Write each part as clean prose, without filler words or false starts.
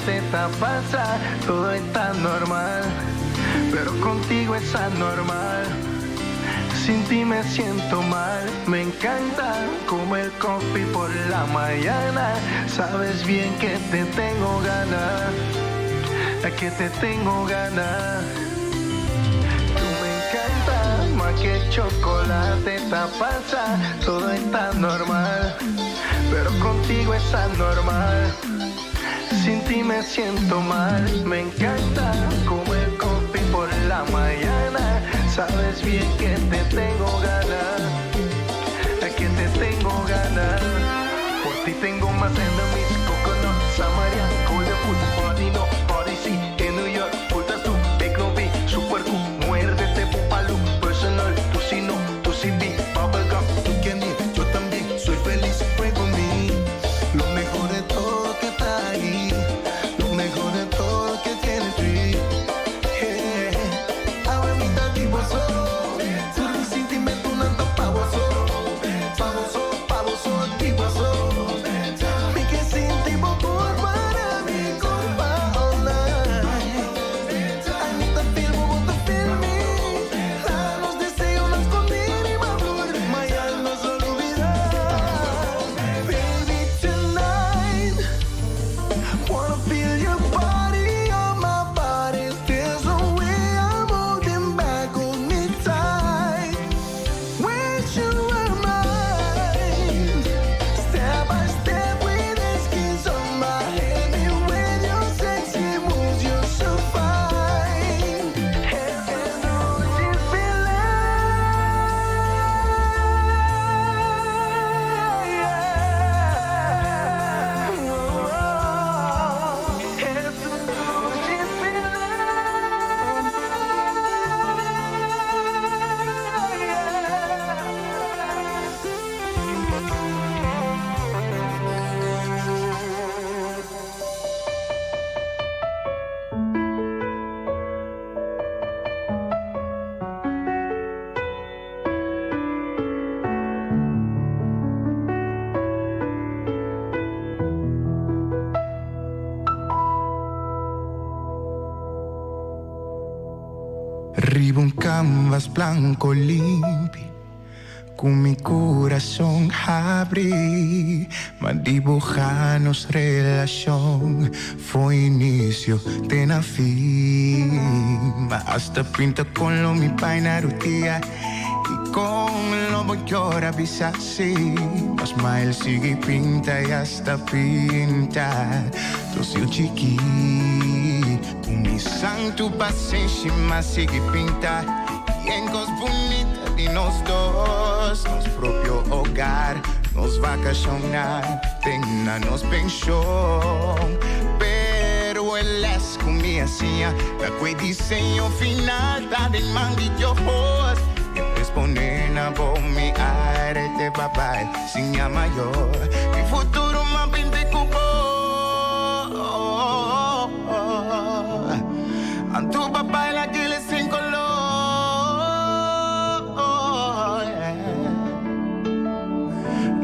chocolate ta pasa, todo está normal, pero contigo es anormal. Sin ti me siento mal, me encanta como el coffee por la mañana. Sabes bien que te tengo ganas, que te tengo ganas. Tú me encanta más que chocolate ta pasa, todo está normal, pero contigo es anormal. Sin ti me siento mal, me encanta como el coffee por la mañana. Sabes bien que te tengo ganas, que te tengo ganas. Por ti tengo más enemies, coconut, Samaria, cool food, party no, party sí, en New York, puta tú, big no be, super cool, muérdete, pupalu, personal, tú sí no, tú sí be, bubblegum, tú candy, yo también soy feliz, fue conmigo. Lo mejor de todo que está ahí, lo mejor de todo que tienes tú. Yeah. Abuelita, tipo solo, tu resentimiento no anda pa' vos solo, pa' vos solo, pa' vos solo, tipo solo. Mi que sin tipo por para mi culpa all night. Ay, mi ta filmo, vos ta filmi. La nos deseo, nos conviene, amor. Mañana nos olvida. Baby, tonight, wanna feel your body on my body. There's no way I'm holding back, hold me tight. Wish you were mine. Step by step with the skins on my hand, and with your sexy moves, you're so fine. Esta noche Riba un canvas blanco limpi, con mi corazón abrí, ma dibuja nos relación, fue inicio de na fin. Ma hasta pinta con lo mi paina rutia, y con lo voy llora bisa así. Mas mael sigue pinta y hasta pinta, tosil chiqui. Con mi santo paciencia más sigue pinta y en cos bonita de nos dos, nos propio hogar, nos vacacionar, tenga nos pensión. Pero el es con mi hacía, la que diseño final ta del man de Dios. Y responde na bo mi aire te papá sin mayor. Mi futuro más pinte cubo. A tu papá el aquile sin color.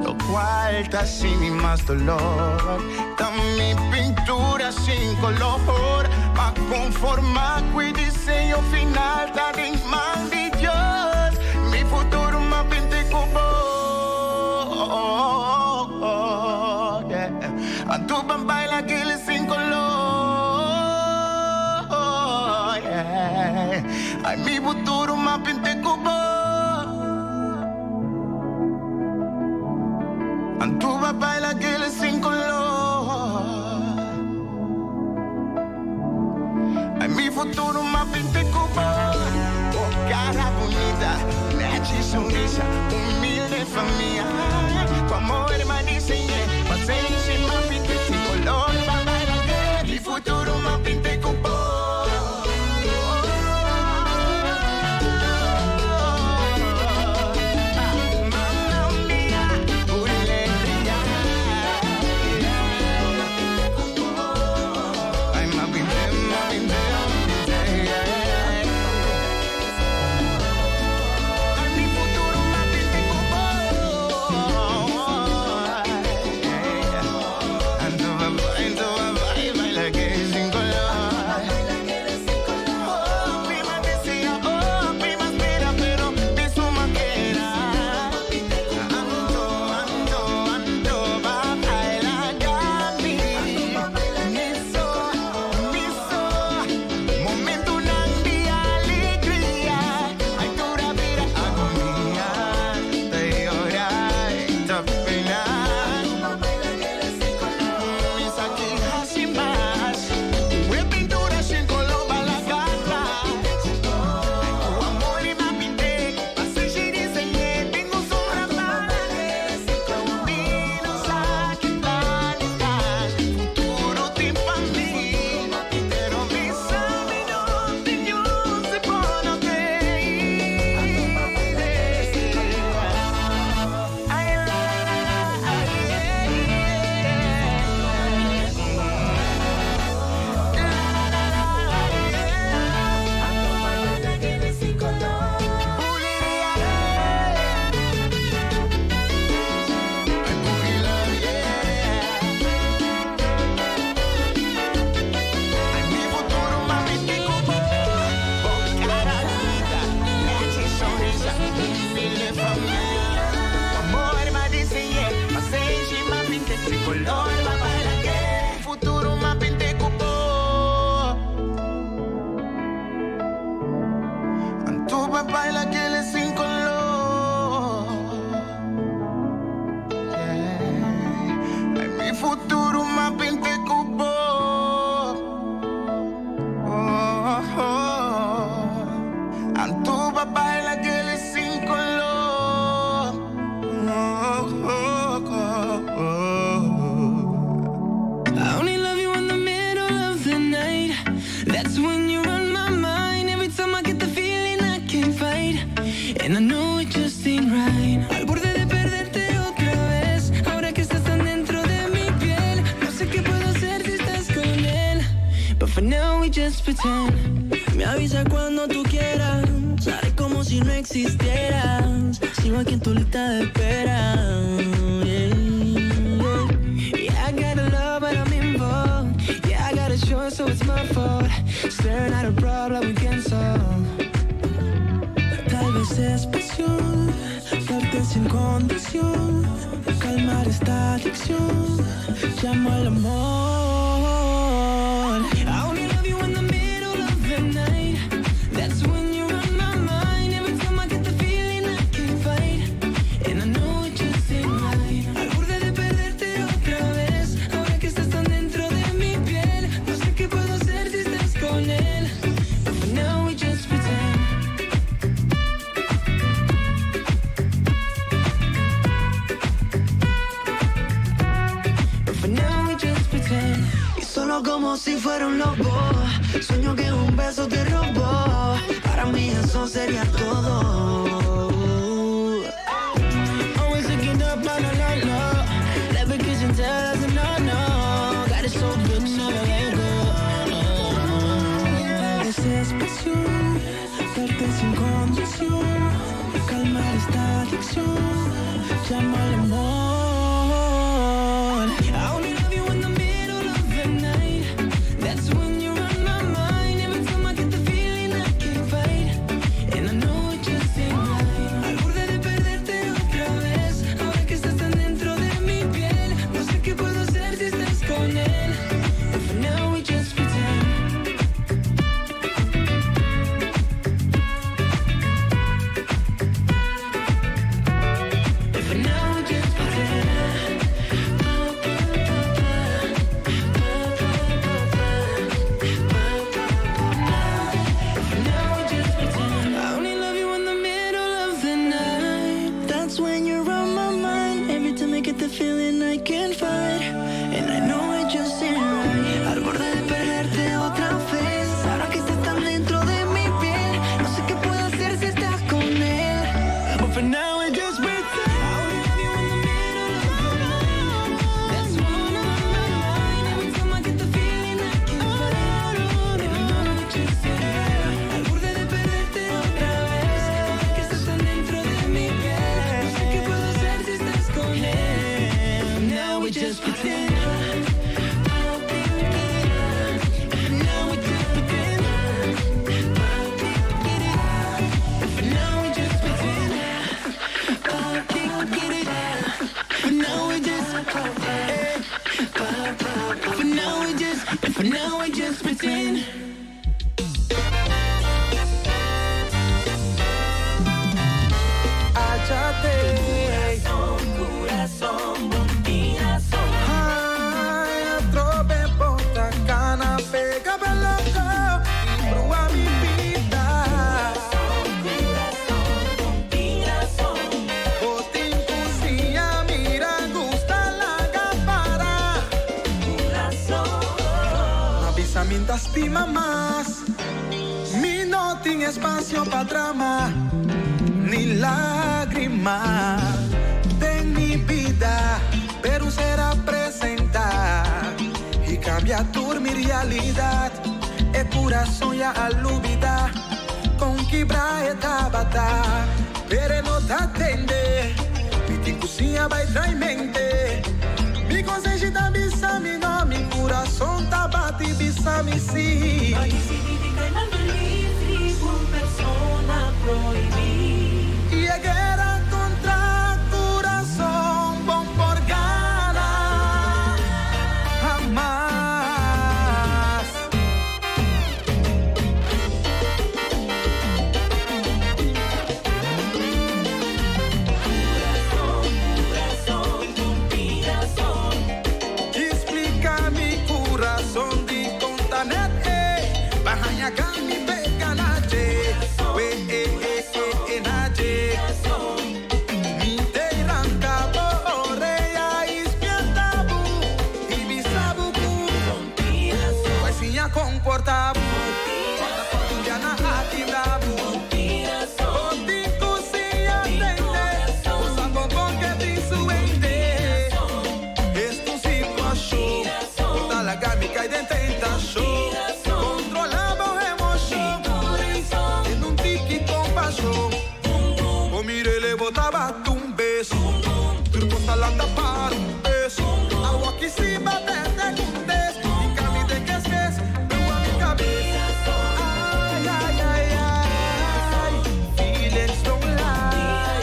Lo cual está sin más dolor. Ta mi pintura sin color. Pa' conformar con el diseño final. Ta de man de Dios. Mi futuro más pinte cubo. Yeah. A tu papá el aquile sin color. Yeah. Ay, mi futuro más pinte cubo. A tu papá el aquile sin color. Ay, mi futuro más pinte cubo. Oh, cara bonita, nachi sonrisa, humilde familia. Tu amor me diseñé, paciencia más pinte sin color. Papá el aquel, mi futuro más pinte cubo. Mamma mía, alegría. Ay, ma pinte, ma pinte, yeah. Ay, mi futuro más pinte cubo. Amor m'a diseñ'é, pasenshi m'a pint'é, si color m'a baila Futuro m'a pint'é cu bo. Anto b'a baila kele sin color. Yeah. Ay, mi futuro m'a pint'é cu bo. Oh, oh. Anto b'a baila kele sin color. Oh, oh, oh, oh. I only love you in the middle of the night. That's when you're on my mind. Every time I get the feeling I can't fight. And I know it just ain't right. Al borde de perderte otra vez. Ahora que estás tan dentro de mi piel. No sé qué puedo hacer si estás con él. But for now we just pretend. Me avisa cuando tú quieras. Haré como si no existieras. Sigo aquí en tu lista de espera. Yeah. Yeah, I got a love, but I'm involved. Yeah, I got a choice, so it's my fault. Staring at a problem we can't solve. Tal vez es pasión, darte sin condición, calmar esta adicción. Llamo al amor. I only love you in the middle of the night. That's when you're on my mind. Every time I get the feeling I can't fight. And I know it just ain't right. Al borde de perderte otra vez. Ahora que estás tan dentro de mi piel. No sé qué puedo hacer si estás con él. But for now we just pretend. But for now we just pretend. Y solo como si fuera un lobo. Sueño que un beso te robó. Para mí eso sería todo. Always looking up, la la la la. Never kissing tell us no no. Got it so good, never let go. Tal vez es pasión, darte sin condición, calmar esta adicción. Llamo al amor. I only love you in the middle of the night. That's when you're on my mind. Every time I get the feeling I can't fight. And I know it just ain't right. Al borde de perderte otra vez. Ahora que estás tan dentro de mi piel. No sé qué puedo hacer si estás con él. But for now we just pretend. But for now we just pretend. For now we just pretend. I only love you in the middle of the night. That's when you're on my mind. Every time I get the feeling I can't fight. And I know it just ain't right. Al borde de perderte otra vez. Ahora que estás tan dentro de mi piel. No sé qué puedo hacer si estás con él. But for now we just pretend. I only love you in the middle of the night. That's when you're on my mind. Every time I get the feeling I can't fight. And I know it just ain't right. Al borde de perderte otra vez. Ahora que estás tan dentro de mi piel. No sé qué puedo hacer si estás con él. But for now we just pretend. For now we just pretend. For now we just pretend. For now we just, for now we just, for now we just pretend. Achate. Corazón, corazón. Ay, atrobe bota cana, pega loco y prueba mi vida. Botin cusia, mira, gusta la gapara. Avisa mientras estima más. Mi no tiene espacio pa' drama, ni lágrima de mi vida, pero será presentar y cambia tu mi realidad. El corazón ya alubida, con quibra tabata, pero no te atende. Mi tincusia vai mente. Mi consejo ta bisa mi no, mi corazón ta bate bisa mi sí. Persona prohibí. Y a guerra con Kere bo tabata un bes. Tur kos ta lanta para un bes. Awor ki si bo berde un des. Hinka mi den kes kes, brua mi kabes. Ai, ai, ai, ai. Feelings don't lie.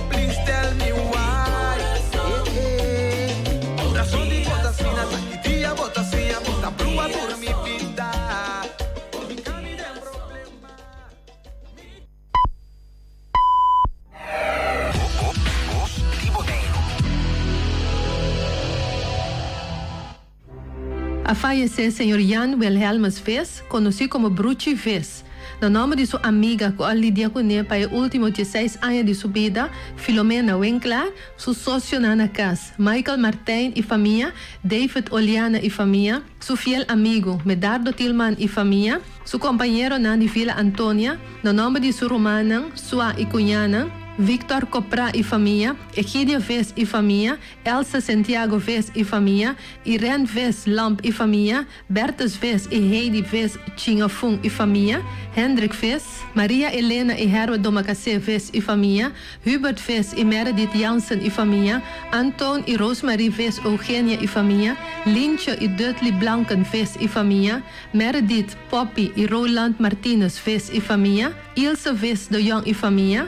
Please tell me why. Eh, eh. Kurason di bo ta asina, ta ki dia bo ta siña, bo ta brua tur mi bida. Hinka mi den problema. Bos di Boneiru. A fayesé señor Jan Wilhelmus Vis, konosí komo Bruchi Vis. Na nòmber di su amiga ku a lidia kuné pa e último dieseis aña di su bida, Filomena Winklaar, su sosionan na kas, Michael Martijn i famia, David Oliana i famia, su fiel amigu, Medardo Tilman i famia, su kompañeronan di Villa Antonia, Na nòmber di su rumannan, sua i kuñanan, Victor Coprá i famia, Egidio Ves i famia, Elsa Sentiago Ves i famia, Irene Ves Lamp i famia, Bertus Ves i Heidi Ves Chingafun i famia, Hendrik Ves, Maria Elena i Herwet Domakasé Ves i famia, Hubert Ves i Meredith Jansen i famia, Antoon i Rosemarie Ves Eugenia i famia, Lientje i Dudley Blanken Ves i famia, Meredith, Poppy i Roland Martinus Ves i famia, Ilse Ves de Jong i famia,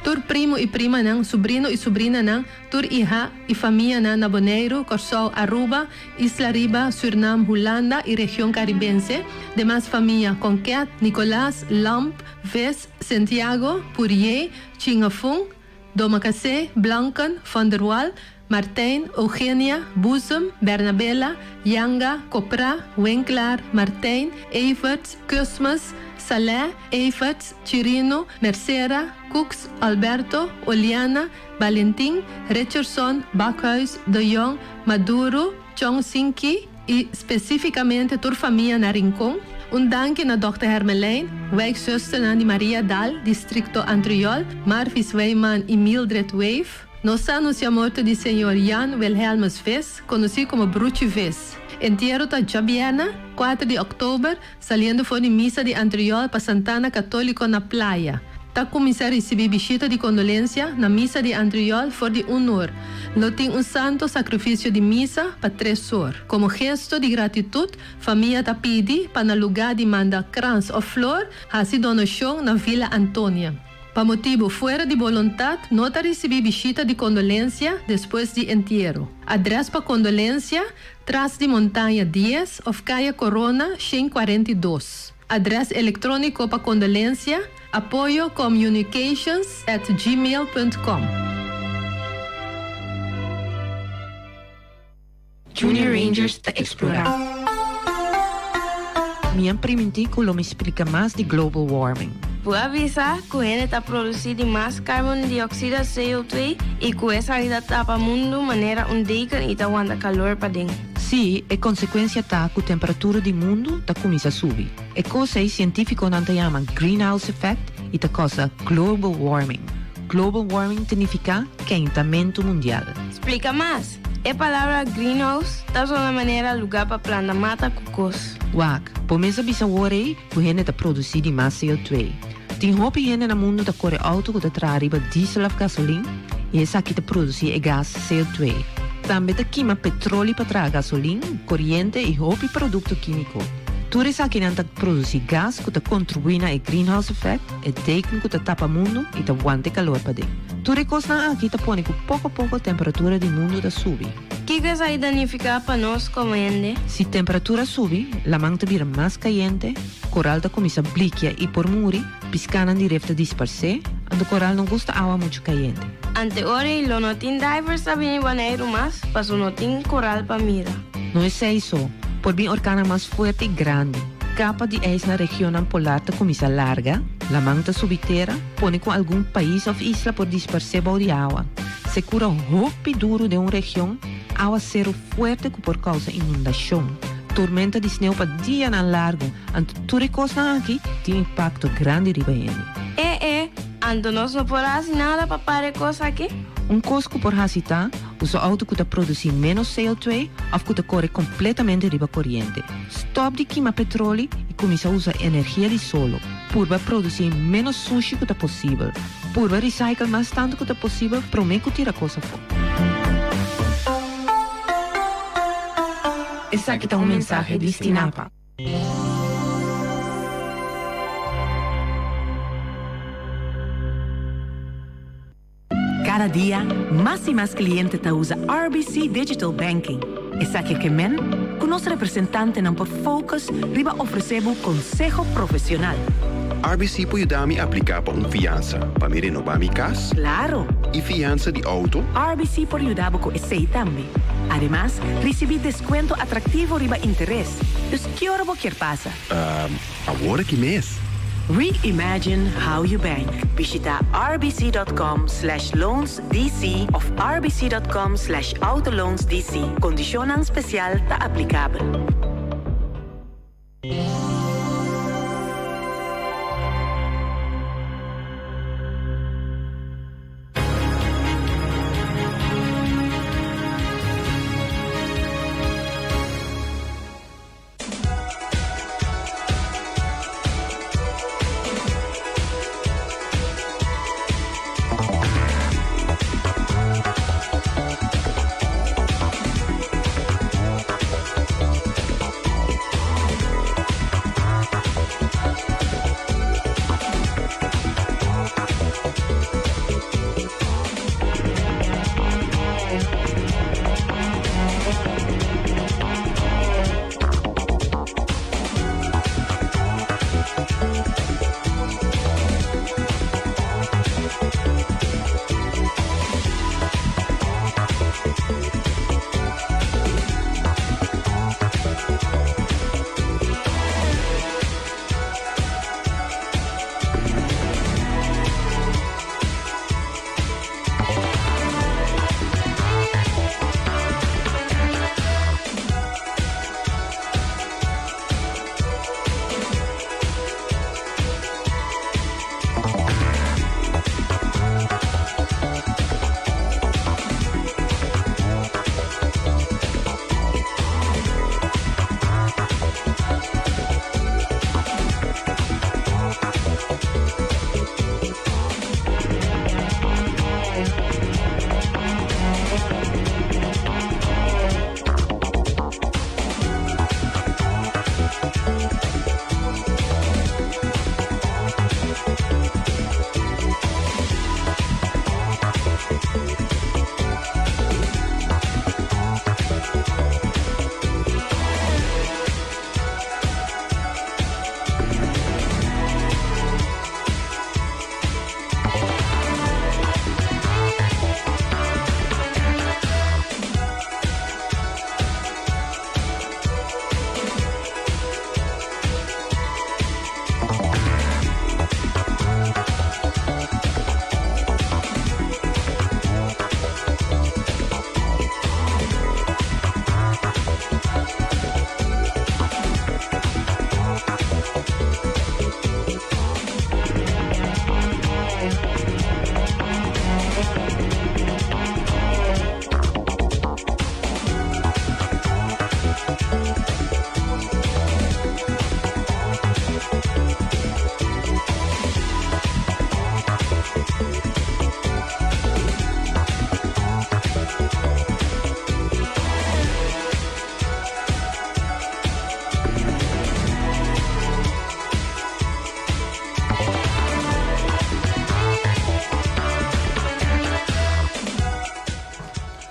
tur primo i primanan, subrino i subrinanan, tur iha i famianan na Boneiru, Kòrsou, Aruba, Isla Riba, Surnam, Hulanda i region Karibense, demas famia, Conquet, Nicolaas, Lamp, Ves, Sentiago, Pourier, Chingafun, Domakasé, Blanken, Van der Wal, Martijn, Eugenia, Boezem, Bernabela, Janga, Copra, Winklaar, Martijn, Everts, Kusmus, Saleh, Everts, Chirino, Mercera, Cooks, Alberto, Oliana, Balentin, Richardson, Bakhuis, De Jong, Maduro, Chong Sinki i spesífikamente tur famia na Rincon. Un danki na Dòkter Hermelijn, wijkzusternan di Maria Dal, Distrikto Antriol, Marvis Wijman i Mildred Weef. Nos ta anuncia morto di señor Jan Wilhelmus Vis, conoci como Bruchi Vis. Entiero ta djabièrnè, kuater di òktober, saliendo for di misa di Antriol pa Santana Catolico na Playa. Ta cuminsa ricibi bishita di condolencia na misa di Antriol for di un or. Lo tin un santo sacrificio di misa pa tres or. Como gesto di gratitud, famia ta pidi pa na lugar di manda krans of flor, haci donacion na Villa Antonia. Pa motibu fuera di boluntat no ta risibí bishita di kondolensia despues di entiero. Adrès pa kondolensia, Tras di Montaña dies òf Kaya Korona 142. Adrès elektróniko pa kondolensia, apoyocommunications at gmail punt com. Junior Rangers ta explora. Mi a priminti cu lo mi splica mas di global warming. Bo a bisa cu hende ta produci di mas carbon dioxide, CO2, y cu esaki ta tapa mundu manera un deken y ta wanta calor paden. Sí, e consecuencia ta cu temperatura di mundu ta cuminsa subi. E cos ey cientificonan ta yama greenhouse effect y ta causa global warming. Global warming ta nifica keintamento mundial. Splica mas! E palabra greenhouse ta sona manera lugá pa planta mata ku kos. Wak, bo mes a bisa wor ei ku hende ta produsí di mas CO2. Tin hopi hende na mundu ta kore outo ku ta traha riba diesel òf gasolin i esaki ta produsí e gas CO2. Tambe ta kima petroli pa traha gasolin, koriente i hopi produkto kímiko. Tur esakinan ta produsí gas ku ta kontribuí na e greenhouse effect, e deken ku ta tapa mundu i ta wanta e kalor paden. Tur e kosnan aki ta pone ku poko poko temperatura di mundu ta subi. Kiko esaki ta nifiká pa nos komo hende? Si temperatura subi, laman ta bira mas kayente, koral ta kuminsá blikia i por muri, piskánan di ref ta disparsé, anto koral no gusta awa muchu kayente. Ante ora ei lo no tin divers ta bini Boneiru mas, paso no tin koral pa mira. No esei so, por bin orkannan mas fuerte i grandi. Kapa di ijs na regionnan polar ta kuminsá larga, laman ta subi tera, pone ku algun pais òf isla por disparsé bou di awa. Sekura hopi duru den un region, awaseru fuerte ku por kousa inundashon, tormenta di sneu pa dianan largu, anto tur e kosnan aki tin impakto grandi riba hende. E e, anto nos no por hasi nada pa para e kos aki? Un kos ku por hasi ta usa outo ku ta produsí ménos CO2 òf ku ta kore kompletamente riba koriente. Stòp di kima petroli i kuminsá usa energia di solo. Purba produsí ménos sushi ku ta posibel. Purba recycle mas tantu ku ta posibel promé ku tira kos afó. Esaki ta un mensahe di Stinapa. Kada dia, mas i mas kliente ta usa RBC Digital Banking. Esaki ke men ku nos representantenan por focus riba ofresé bo konseho profesional. RBC por yuda mi apliká pa un fiansa pa mi renobá mi kas? Klaro! I fiansa di outo? RBC por yuda bo ku esei tambe. Ademas, risibí deskuento atraktivo riba interes. Dus ki ora bo kier pasa? Awor aki mes. Reimagine how you bank. Bishita rbc.com slash loansdc of rbc.com slash autoloansdc. Kondishonnan spesial ta aplikabel.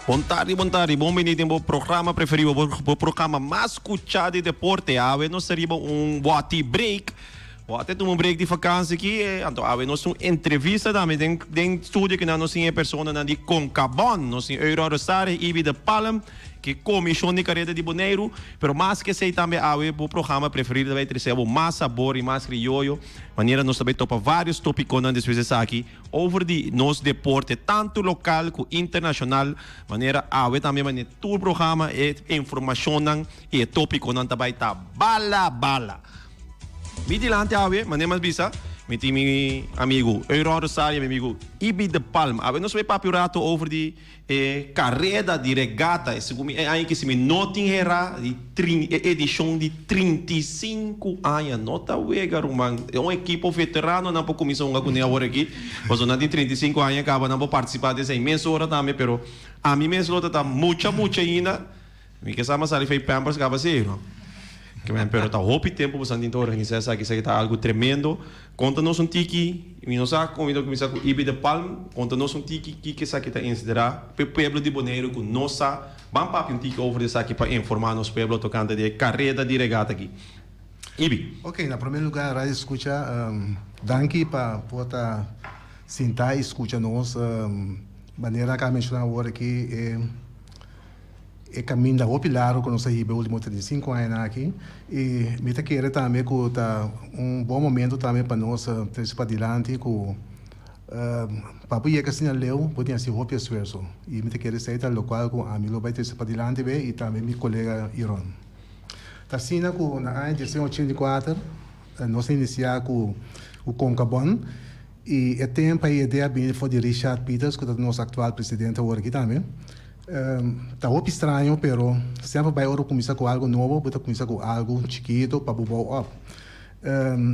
Bon tardi, bon tardi, bon bini den bo programa preferido, bo, bo programa mas escuchá di deporte. Awe nos ta riba un wati break. Wati tuma un break di vakantie aki, eh, anto awe nos un entrevista tambe den, den studio kinan nos tin e personanan di Concabon. Nos tin Euro Rosario, Ibi de Palm, Ki komishon di kareda di Boneiru, pero mas ke esei tambe awe bo programa preferido ta bai trese bo mas sabor i mas krioyo, manera nos ta bai topa varios topikonan despues esaki over di nos deporte tantu lokal ku internashonal, manera awe tambe manera tur programa e informashonnan i e topikonan ta bai ta bala bala. Mi dilanti awe, manera mi a bisa, Mi tin mi amigu Euron Rosario, mi amigu Ibi de Palm. Awe nos bai papia un rato over di e kareda di regata. E segun mi e aña aki si mi no tin hera di trin e edishon di 35 aña. No ta wega ruman. E un ekipo veterano nan por kuminsá hunga kuné awor aki. Pasobra nan tin 35 aña kaba nan por partisipá den esei mes ora tambe pero ami mes lo ta ta mucha mucha ainda. Mi ke sa mas sali fei pampers kaba si no. Ke men pero ta hopi tempo boso tin ta organisa esaki, esaki ta algo tremendo. Konta nos un tiki, mi no sa kon mi ta kuminsa ku Ibi de Palm, konta nos un tiki kiko esaki ta insiderá pa e pueblo di Boneiru ku no sa. Ban papia un tiki over di esaki pa informá nos pueblo tokante di e kareda di regata aki. Ibi. Ok, na promé lugá Radio Skucha, danki pa por ta sintá i skucha nos. Manera ku a menshoná awor aki e. E kaminda hopi largu ku nos a hiba e ultimo 35 añanan aki i mi ta kere tambe ku ta un bon momento tambe pa nos trese padilanti ku pa bo yega asina leu bo tin hasi hopi esfuerso i mi ta kere esei ta lokual ku ami lo bai trese padilanti be i tambe mi kolega Iron. Ta asina ku na aña 1984 nos a inisiá ku Concabon i e tempu ei e idea a bini for di Richard Peters ku ta nos aktual presidente awor aki tambe. Ta hopi straño pero semper bai ora bo cuminsa cu algo nobo bo ta cuminsa cu algo chikito pa bo bou op.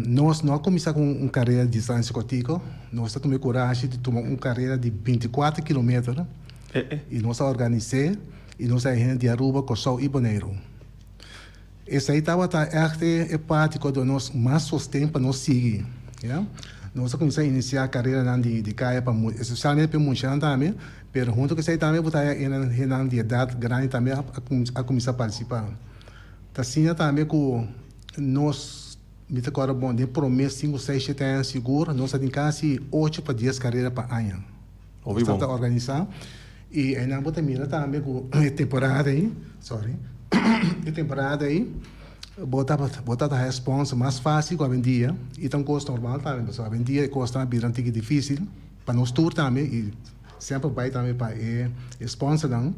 Nos no a cuminsa cu un carera di distancia cortico, nos ta tuma e curashi di tuma un carera di 24 kilometer y nos a organise y nos a hende di Aruba, Corsou y Boneiru. Esei tabata ègt e parti ku a duna nos mas sosten pa nos sigui, ya. Nos a kuminsá inisiá kareranan di kaya pa espesialmente pa e muchanan tambe, pero huntu ku esei tambe bo ta haña hendenan di edat grandi tambe a kuminsá partisipá. Ta asina tambe ku nos, mi ta kòrda bon, den promé sinku, seis, shete aña sigur nos a tin kasi ocho pa dies karera pa aña. Nos tabata organisá i einan bo ta mira tambe ku e temporada ei, sorry, e temporada ei bo ta bo ta haña sponsor mas fásil ku awendia i ta un kos normal tambe pasobra awendia e kosnan a bira un tiki difísil pa nos tur tambe i semper bai tambe pa e sponsornan.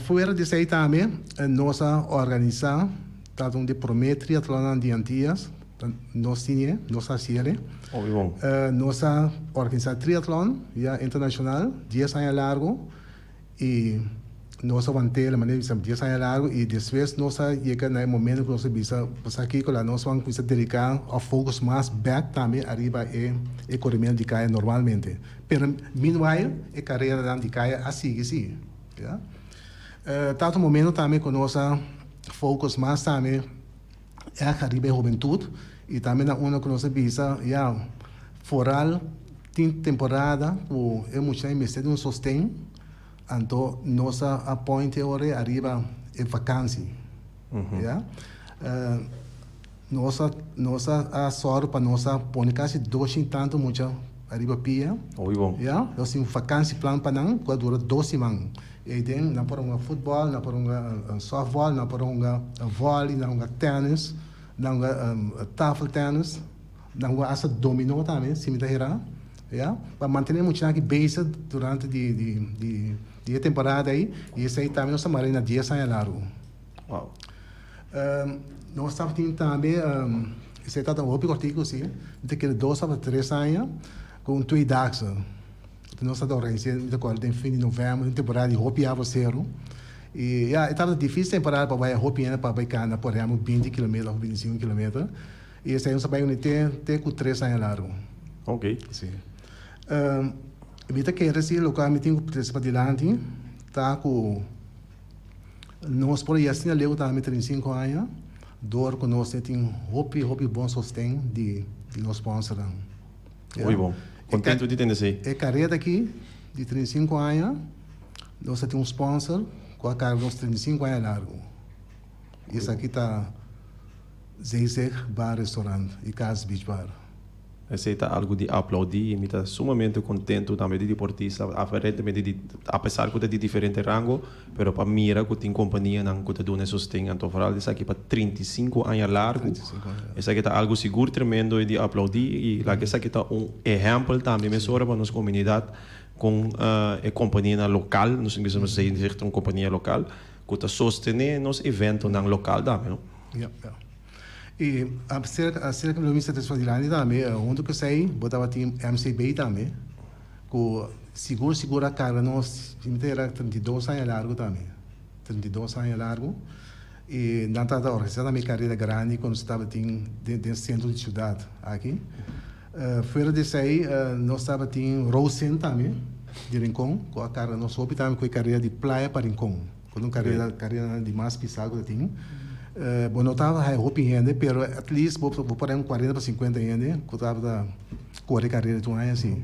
Fuera di esei tambe nos a organisá tabata un di e promé triatlonnan di Antias. Nos tin e, nos a haci el. Hopi bon. Nos a organisa triatlon ya internacional dies aña largo y nos a want'e la manera di bisa dies aña largo y despues nos a yega na e momento cu nos a bisa bo sa kico la nos ban cuminsa dedica of focus mas bek tambe ariba e e coremento di caya normalmente. Pero meanwhile e careranan di caya a sigui si ya. Ta otro momento tambe cu nos a focus mas tambe. Ègt ariba e hubentut i tambe na unda ku nos a bisa ya foral tin temporada ku e muchanan mester di un sosten anto nos a appoint e ora ariba e vakansi ya nos a nos a sòru pa nos a pone kasi doshin tantu mucha ariba pia ya nos tin un vakansi plan pa nan ku a dura dos siman. Eiden nan por hunga futbòl, nan por hunga sòftbòl, nan por hunga vòli, nan hunga tènis, nan hunga tafeltènis, nan hunga asta dominó tambe, si mi ta hera, ya, pa mantené muchanan aki bezig durante di di di e temporada ei, i esei tambe nos ta mara na dies aña largu. Wow. Nos tabatin tambe, esei tabata hopi kòrtiku si, mi ta kere dos òf tres aña, ku un tweedaagse. Nos ta organisa, mi ta acorda den fin di november, un temporada di hopi awaceru. Y ya, e tabata dificil temporada pa bai hopi hende pa bai cana por ehempel binti kilometer of binti sinku kilometer. Y esei nos a bai uni te, te cu tres aña largo. Ok. Si. Mi ta kere si locual mi tin cu trece padilanti ta cu nos por a yega asina leu tambe 35 aña door cu nos tin hopi, hopi bon sosten di nos sponsornan. Muy bon. Contento di tende esey. E careda aki di 35 aña nos a tin un sponsor cu a carga nos 35 aña largo. Y esaki ta Zeezeg Bar Restaurant y Kaas Beach Bar. Esey ta algo di aplaudi y mi ta sumamente contento tambe di deportista aparentemente di apesar cu ta di diferente rango Pero pa mira cu tin companianan cu ta duna e sosten, anto vooral esaki pa 35 aña largo, esaki ta algo sigur tremendo y di aplaudi y laga esaki ta un ehempel tambe mesora pa nos comunidad con e companianan local, nos tin bisa nos esey ta un compania local, cu ta sostene nos eventonan local tambe, no? Ya, ya. I aserka aserka lo mester ta dilanti tambe, huntu ku esei bo tabatin MCB tambe ku sigur sigur a karga nos, si mi ta era 32 aña largu tambe, 32 aña largu i nan tabata organisá tambe kareda grandi ku nos tabatin den den sentro di siudat aki. Fuera di esei nos tabatin Rosin tambe di Rincon ku a karga nos hopi tambe ku e kareda di Playa pa Rincon. Ku ta un kareda karedanan di mas pisá ku ta tin. Bo no tabata haya hopi hende pero at least bo bo por haya un kuarenta pa sinkuenta hende ku tabata kore kareda tur aña asi.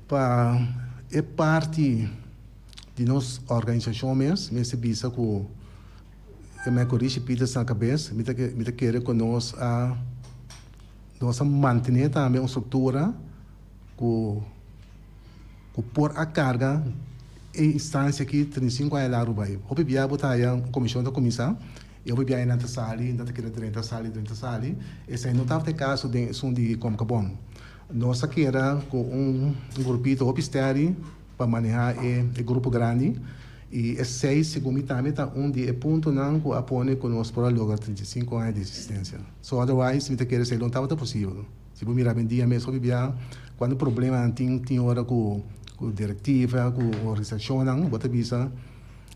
Pa e parti di nos organisashon mes mester bisa ku E mei ku Richie Pietersz na kabes, mi ta mi ta kere ku nos a nos a mantené tambe un struktura ku ku por a karga e instansia aki 35 aña largu bai. Hopi bia bo ta haya un komishon ta kuminsá i hopi bia nan ta sali, nan ta keda drenta sali drenta sali. Esei no tabata e kaso den esun di Komkabon. Nos a keda ku un grupito hopi steady pa manehá e grupo grandi. I esei segun mi tambe ta un di e puntonan ku a pone ku nos por a logra 35 aña di existensia. So otherwise mi ta kere esei lo no tabata posibel. Si bo mira awendia mes hopi bia kuantu problemanan tin tin ora ku ku direktiva ku organisashonnan bo ta bisa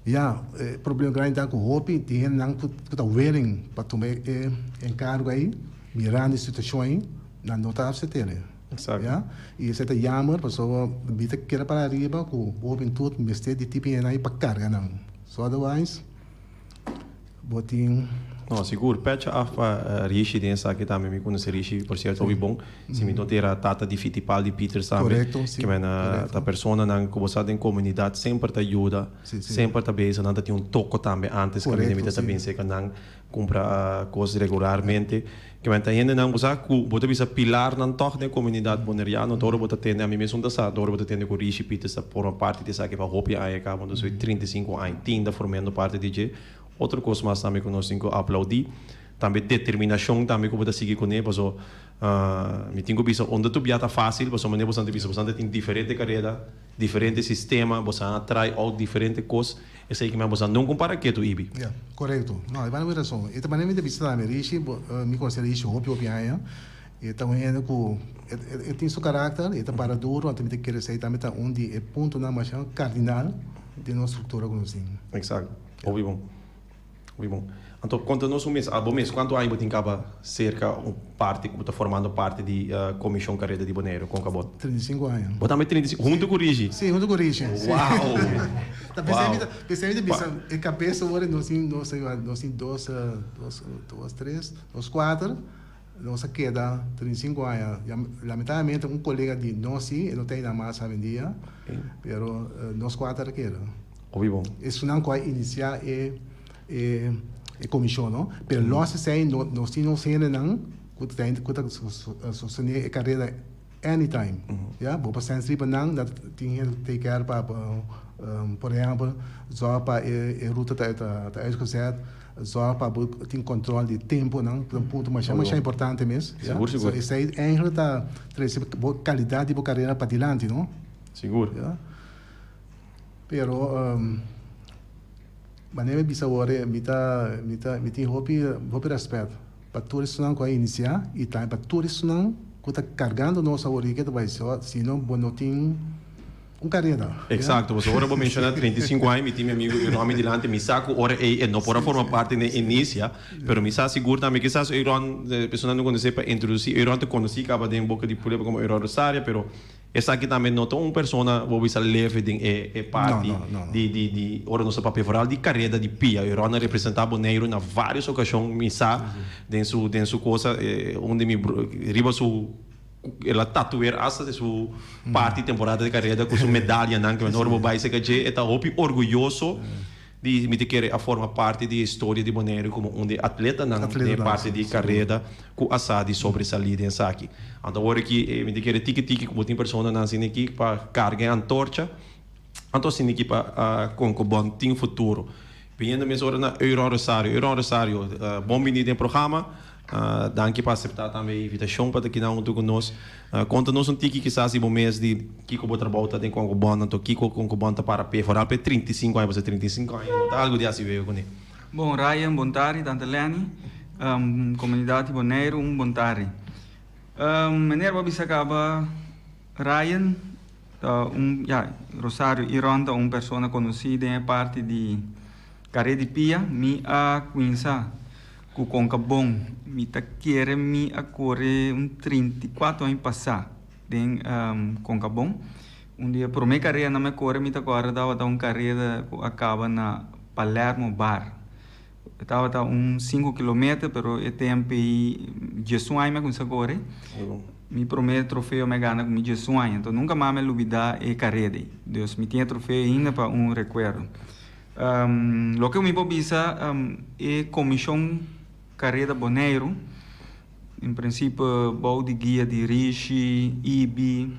ya e problema grandi ta ku hopi tin hendenan ku ta willing pa tuma e enkargo ei mirando e situashon ei nan no ta asept'e. Exacto. Ya, y esey ta jammer pasobra mi ta keda para ariba cu hubentud mester di tipo hende pa carga nan. So otherwise bo tin. No, sigur. Pecha af pa Rishi den esaki tambe. Mi conoce Rishi, por cierto, hopi bon. Si mi no ta era tata di Fittipaldi Pieters tambe. Correcto, si. Ke men ta personanan cu bo sa den comunidad semper ta yuda, semper ta bezig. Nan ta tin un toko tambe antes caminda mi ta ta bin cerca nan. Kumpra kos regularmente. Ke men ta hendenan bo sa ku bo ta bisa pilarnan tòg den komunidat boneriano. Tur ora bo ta tende, ami mesun ta sa, tur ora bo ta tende ku Rishi Pieters ta forma parti di esaki pa hopi aña kaba, anto soy 35 aña tin ta formando parti di dje. Otro kos mas tambe ku nos tin ku aplaudí, tambe determinashon tambe ku bo ta sigui kuné, paso mi tin ku bisa unda tur bia ta fásil, pasobra manera boso ta bisa boso ta tin diferente kareda, diferente sistema, boso a try out diferente kos. Esei ki mi a bosa no compara ketu Ibi. Ya, corecto. No, e banda bo razon. E ta manera mi ta bisa tambe, Rishi, bo, mi conoce Rishi hopi hopi aña. E ta un hende cu e, e tin su karakter, e ta para duro, anto mi ta kere esei tambe ta un di e puntonan masha cardinal den nos structura cu nos tin. Exacto. Hopi bon. Hopi bon. Anto konta nos un mes, abo mes, kuantu aña bo tin kaba serka un parti ku bo ta formando parti di Komishon Kareda di Boneiru, Konkabon? 35 aña. Bo tambe 35, huntu ku Rishi? Si, huntu ku Rishi. Si. Wow! Ta pesei mi ta, pesei mi ta bisa e kabes awor nos tin, nos nos tin dos, dos, dos, tres, nos kuater, nos a keda 35 aña. Lamentablemente un kolega di nos si, e no ta ei nan mas awendia, pero nos kuater a keda. Hopi bon. Esunnan ku a inisiá e e e komishon no. Pero lòs esei no nos tin nos hendenan ku ta ku ta sostené e karera anytime. Ya, bo por sèns riba nan dat tin hende ku take care pa por ehèmpel zòrg pa e e ruta ta ta uitgezet, zòrg pa bo tin kòntròl di temponan ku ta un punto masha masha importante mes. Sigur sigur. So esei eigentlik ta trese bo kalidat di bo karera padilanti no. Sigur. Ya. Pero manera mi bisa awor mi ta mi ta mi tin hopi hopi rèspèt pa tur esunnan ku a inisiá i tambe pa tur esunnan ku ta kargando nos awor ke ta bai so si no bo no tin un karera. Eksakto, pasobra ora bo menshoná 35 aña mi tin mi amigu Euron mi dilanti mi sa ku ora ei e no por a forma parti den inisia pero mi sa sigur tambe kisas Euron personanan no konosé pa introdusí Euron ta konosí kaba den boka di pueblo komo Euron Rosaria pero Esaki tambe no ta un persona bo bisa leve den e e parti di di di ora nos ta papia vooral di careda di pia. Euron a representa Boneiru na varios ocasion mi sa den su den su cosa un di mi riba su el a tatuer hasta den su parti temporada di careda cu su medalianan cu ora bo bay cerca dje e ta hopi orguyoso. Di mi ta kere a forma parti di e historia di Boneiru komo un di e atletanan den e parti di kareda ku a sa di sobresalí den esaki. Anto awor aki mi ta kere tiki tiki ku bo tin personanan asina aki pa karga e antorcha, anto asina aki pa Konkobon tin futuro. Biniendo mes ora na Euron Rosario. Euron Rosario, bon bini den programa. Danki pa aseptá tambe e invitashon pa ta kinan huntu ku nos. Konta nos un tiki kisas di bo mes di kiko bo trabou ta den Konkobon, anto kiko Konkobon ta para p'e, foral p'e 35 aña, pasobra 35 aña no ta algu di hasi wega kuné. Bon Ryan, bon tardi, tante Lenny, komunidat di Boneiru un bon tardi. Meneer bo a bisa kaba Ryan ta un, ya, Rosario Iron ta un persona konosí den e parti di Kare di pia, mi a kuinsa ku konka bon. Mi ta kere mi a kore un 34 aña pasá den konka bon. Un di e promé kareanan mi a kore mi ta kòrda tabata un kareda ku a kaba na Palermo Bar. E tabata un sinku kilometer pero e tempu ei diesun aña mi a kuminsá kore. Mi promé trofeo mi a gana ku mi diesun aña. Enton nunka mas mi a lubidá e kareda ei. Dus mi tin e trofeo ainda pa un rekuerdo. Loke mi por bisa e Komishon Kareda Boneiru, en prinsipio bou di guia di Rishi, Ibi,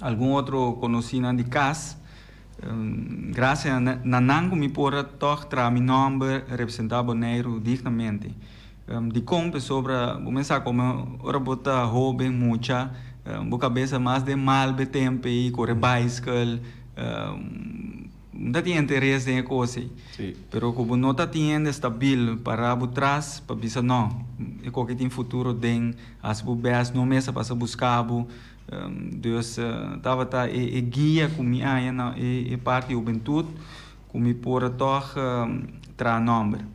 algun otro konosínan di kas, grasia na nan ku mi por a tòg traha mi nòmber, representá Boneiru dignamente. Dikon? Pasobra bo mester sa komo ora bo ta hóben, mucha, bo kabesa mas den malbe tempu ei, kore baiskel. No ta tin interes den e kos ei. Pero ku bo no ta tin hende stabil para bo tras pa bisa no, e koki tin futuro den, hasi bo bes, no mester pasa buska bo. Dus tabata e guia ku mi haña na e parti hubentut ku mi por a tòg traha nòmber.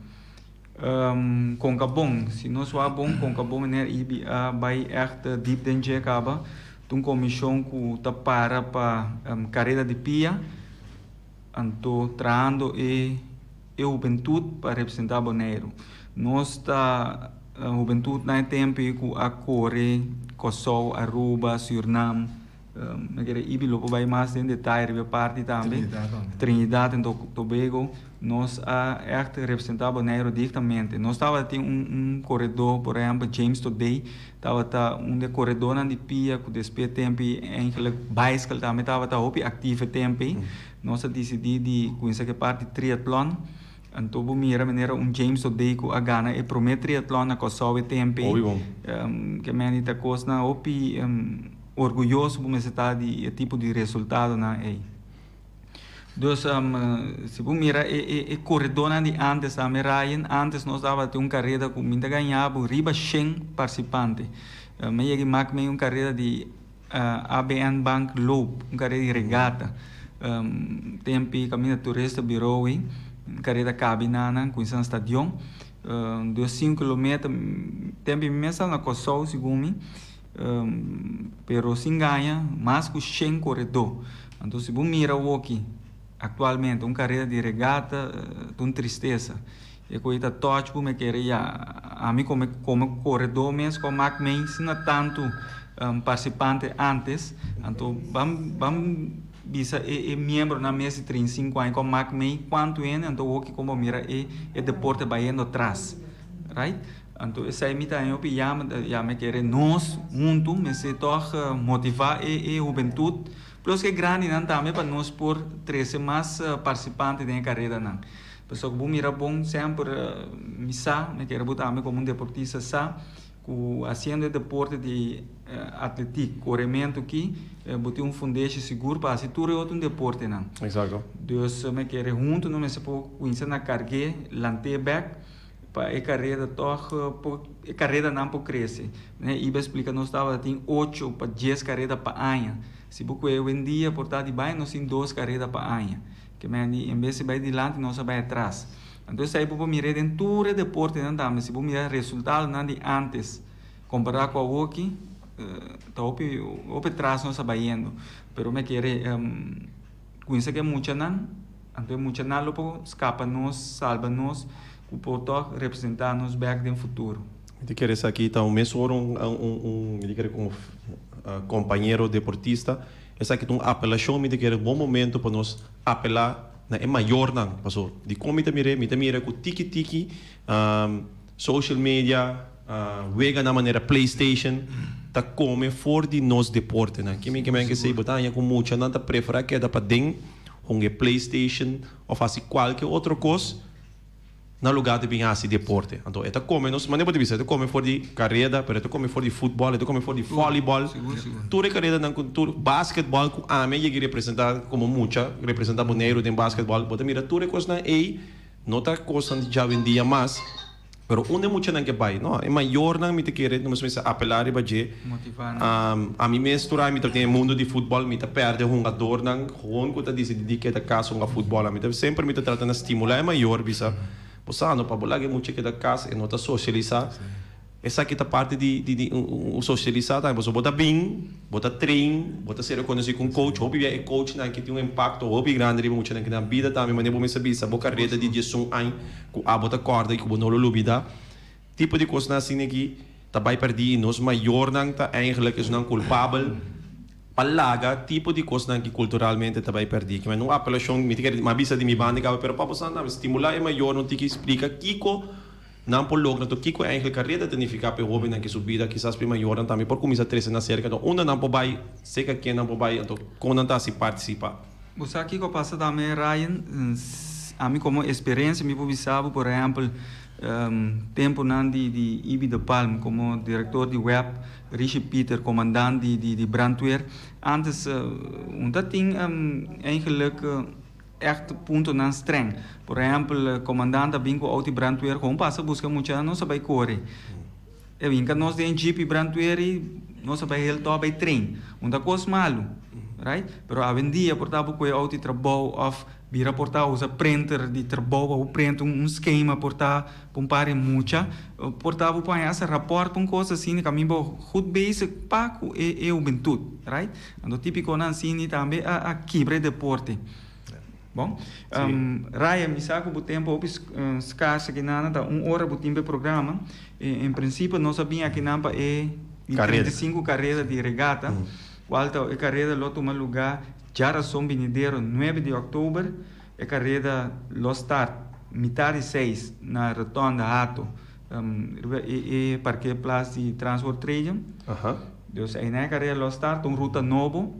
Konkabon, si nos wak bon Konkabon meneer Ibi a bai ègt diep den dje kaba. Ta un komishon ku ta para pa kareda di pia, anto trahando e e hubentut pa representá Boneiru. Nos ta hubentutnan e tempu ei ku a kore Kòrsou, Aruba, Sürnam. Mi kere Ibi lo por bai mas den detaye riba e parti tambe. Trinidad en Tobago. Nos a ègt representá Boneiru dichtamente. Nos tabata tin un un koredó, por ehèmpel James Todey tabata un di e koredónan di pia ku despues e tempu ei eigenlijk baiskel tambe tabata hopi aktif e tempu ei. Nos a disidí di kuminsá ku e parti triatlon. Anto bo mira manera un James Todey ku a gana e promé triatlon na Kòrsou e tempu ei. Ke meni ta kosnan hopi Orguyoso bo mester ta di e tipo di resultadonan ei. Dus si bo mira e e koredónan di ántes tambe Ryan, ántes nos tabatin un kareda ku mi ta gaña bo riba shen parsipante. Mi a yega i mak mei un kareda di ABN Bank Loop, un kareda di regata. Tempi kaminda turista birou ei, un kareda kabi na nan kuminsá na stadion. Dus sinku kilometer, tempi mi mes staba na Kòrsou segun mi. Pero sin gaña, mas ku shen koredó. Anto si bo mira awoki, aktualmente, un karera di regata ta un tristesa. E koe ta tòch bo me kere ya. Ami komo komo koredó mes ku a mak mei asina tantu parsipante ántes, anto ban ban bisa e e miembronan mes di 35 aña ku a mak mei kuantu hende, anto awoki komo bo mira e e deporte bayendo atras, right? Anto esei mi ta hopi yama, ya mi kere nos huntu mester tòg motivá e e hubentut, plus ku e grandinan tambe pa nos por trese mas partisipante den e karedanan. Pasobra ku bo mira bon semper mi sa, mi kere bo tambe komo un deportista sa ku hasiendo e deporte di atletik, korementu aki, bo tin un fundeshi sigur pa hasi tur e otro deportenan. Dus mi kere huntu nos mester por kuminsá na karg'é, lant'é bèk. Pa e kareda tòg por e karedanan por krese. Meneer Ibe a splika nos tabata tin ocho pa dies kareda pa aña. Si bo kue owendia por ta di bai nos tin dos kareda pa aña. Ke men di en bes di bai dilanti nos a bai atras. Anto esei bo por mira den tur e deportenan tambe. Si bo mira resultadonan di antes kompará ku awoki ta hopi hopi atras nos a bayendo. Pero mi a kere kuminsa ku e muchanan. Anto e muchanan lo por skapa nos, salba nos, ku por tòg representá nos bèk den futuro. Mi ta kere esaki ta un mes ora un un mi ta kere komo kompañero deportista esaki ta un apelashon mi ta kere bon momento pa nos apelá na e mayornan paso dikon mi ta mir'é mi ta mira ku tiki tiki social media weganan manera playstation ta kome for di nos deportenan ke mi ke men ke esei bo ta haña ku muchanan ta preferá keda paden. Hunga e playstation of hasi kualke otro kos. Na lugá di bin hasi deporte. Anto e ta kome nos, manera bo ta bisa, e ta kome for di kareda, pero e ta kome for di futbòl, e ta kome for di vòlibòl. Tur e karedanan ku tur basketbòl ku ami a yega representá komo mucha, representá Boneiru den basketbòl, bo ta mira tur e kosnan ei no ta kosnan di djawendia mas, pero unda e muchanan ke bai? No, e mayornan mi ta kere nos mester apelá riba dje. Ami mes tur ai mi ta den e mundu di futbòl, mi ta pèrdè hungadornan gewoon ku ta disidí di keda kas hunga futbòl. Ami ta semper mi ta trata na stimulá e mayor bisa, Bo sa no pa bo laga e mucha keda kas, e no ta sosialisá. Esaki ta parti di di di un sosialisá tambe. Pasobra bo ta bin, bo ta train, bo ta ser rekonosí ku un coach. Hopi bia e coachnan aki tin un impakto hopi grandi riba muchanan ki nan bida tambe. Manera bo mester bisa bo kareda di diesun aña ku abo ta kòrda i ku bo no lo lubidá. Tipo di kosnan asina aki ta bai pèrdí i nos mayornan ta eigenlijk esunnan kulpabel pa laga tipo di kosnan aki kulturalmente ta bai pèrdí. Kimen un apelashon mi ta kere mi a bisa di mi banda kaba pero pa boso nan stimulá e mayornan tiki splika kiko nan por logra anto kiko eigenlijk kareda ta nifiká pa e hóbennan ki su bida kisas pa e mayornan tambe por kuminsá trese nan serka anto unda nan por bai serka ken nan por bai anto kon nan ta hasi partisipá. Bo sa kiko a pasa tambe Ryan? Ami komo esperensia mi por bisa bo por ehèmpel Tempunan di di Ibi de Palm komo direktor di web, Rishi Pieter komandant di di di brandweer. Antes un ta tin eigenlijk ègt puntonan streng. Por ehèmpel komandant a bin ku outo di brandweer kon pasa buska mucha nos a bai kore. E bin ka nos den jeep di brandweer i nos a bai hel tòg bai train. Un ta kos malu, right? Pero awendia por ta bo kohe outo di trabou òf Bira por ta usa printer di trabou pa bo print un skema por ta pa un par di mucha por ta bo por haña hasta raport pa un kos asina kaminda bo goed bezig pa ku e e hubentut right anto tipikonan asina tambe a a kibra e deporte bon Ryan mi sa ku bo tempo hopi skars akinan ta un ora bo tin pa e programa en prinsipio nos a bin akinan pa e di 35 kareda di regata kual ta e kareda lo tuma luga Djarason binidero nuebe di òktober e kareda lo start mitar di seis na Rotonda Hato riba e e parkeerplaats di Transworld Trading. Dus einan e kareda lo start, un ruta nobo.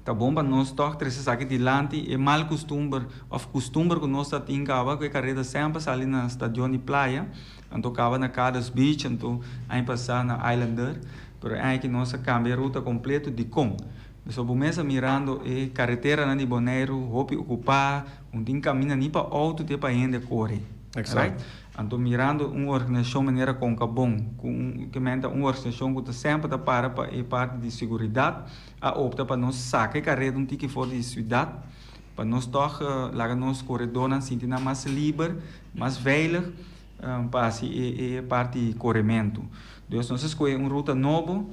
Ta bon pa nos tòg trese esaki dilanti e mal kustumber òf kustumber ku nos ta tin kaba ku e kareda semper sali na Stadion di Playa, anto kaba na Carlos Beach, anto aña pasá na Islander. Pero e aña aki nos a kambia e ruta kompleto. Dikon? Pasobra bo mes a mirando e kareteranan di Boneiru hopi okupá, un tin kaminda ni pa outo te pa hende kore. Right? Anto mirando un organisashon manera Konkabon, ku un ke men ta un organisashon ku ta semper ta para pa e parti di seguridat, a opta pa nos saka e kareda un tiki for di siudat, pa nos tòg laga nos koredónan sinti nan mas liber, mas veilig pa hasi e parti di korementu. Dus nos a skohe un ruta nobo.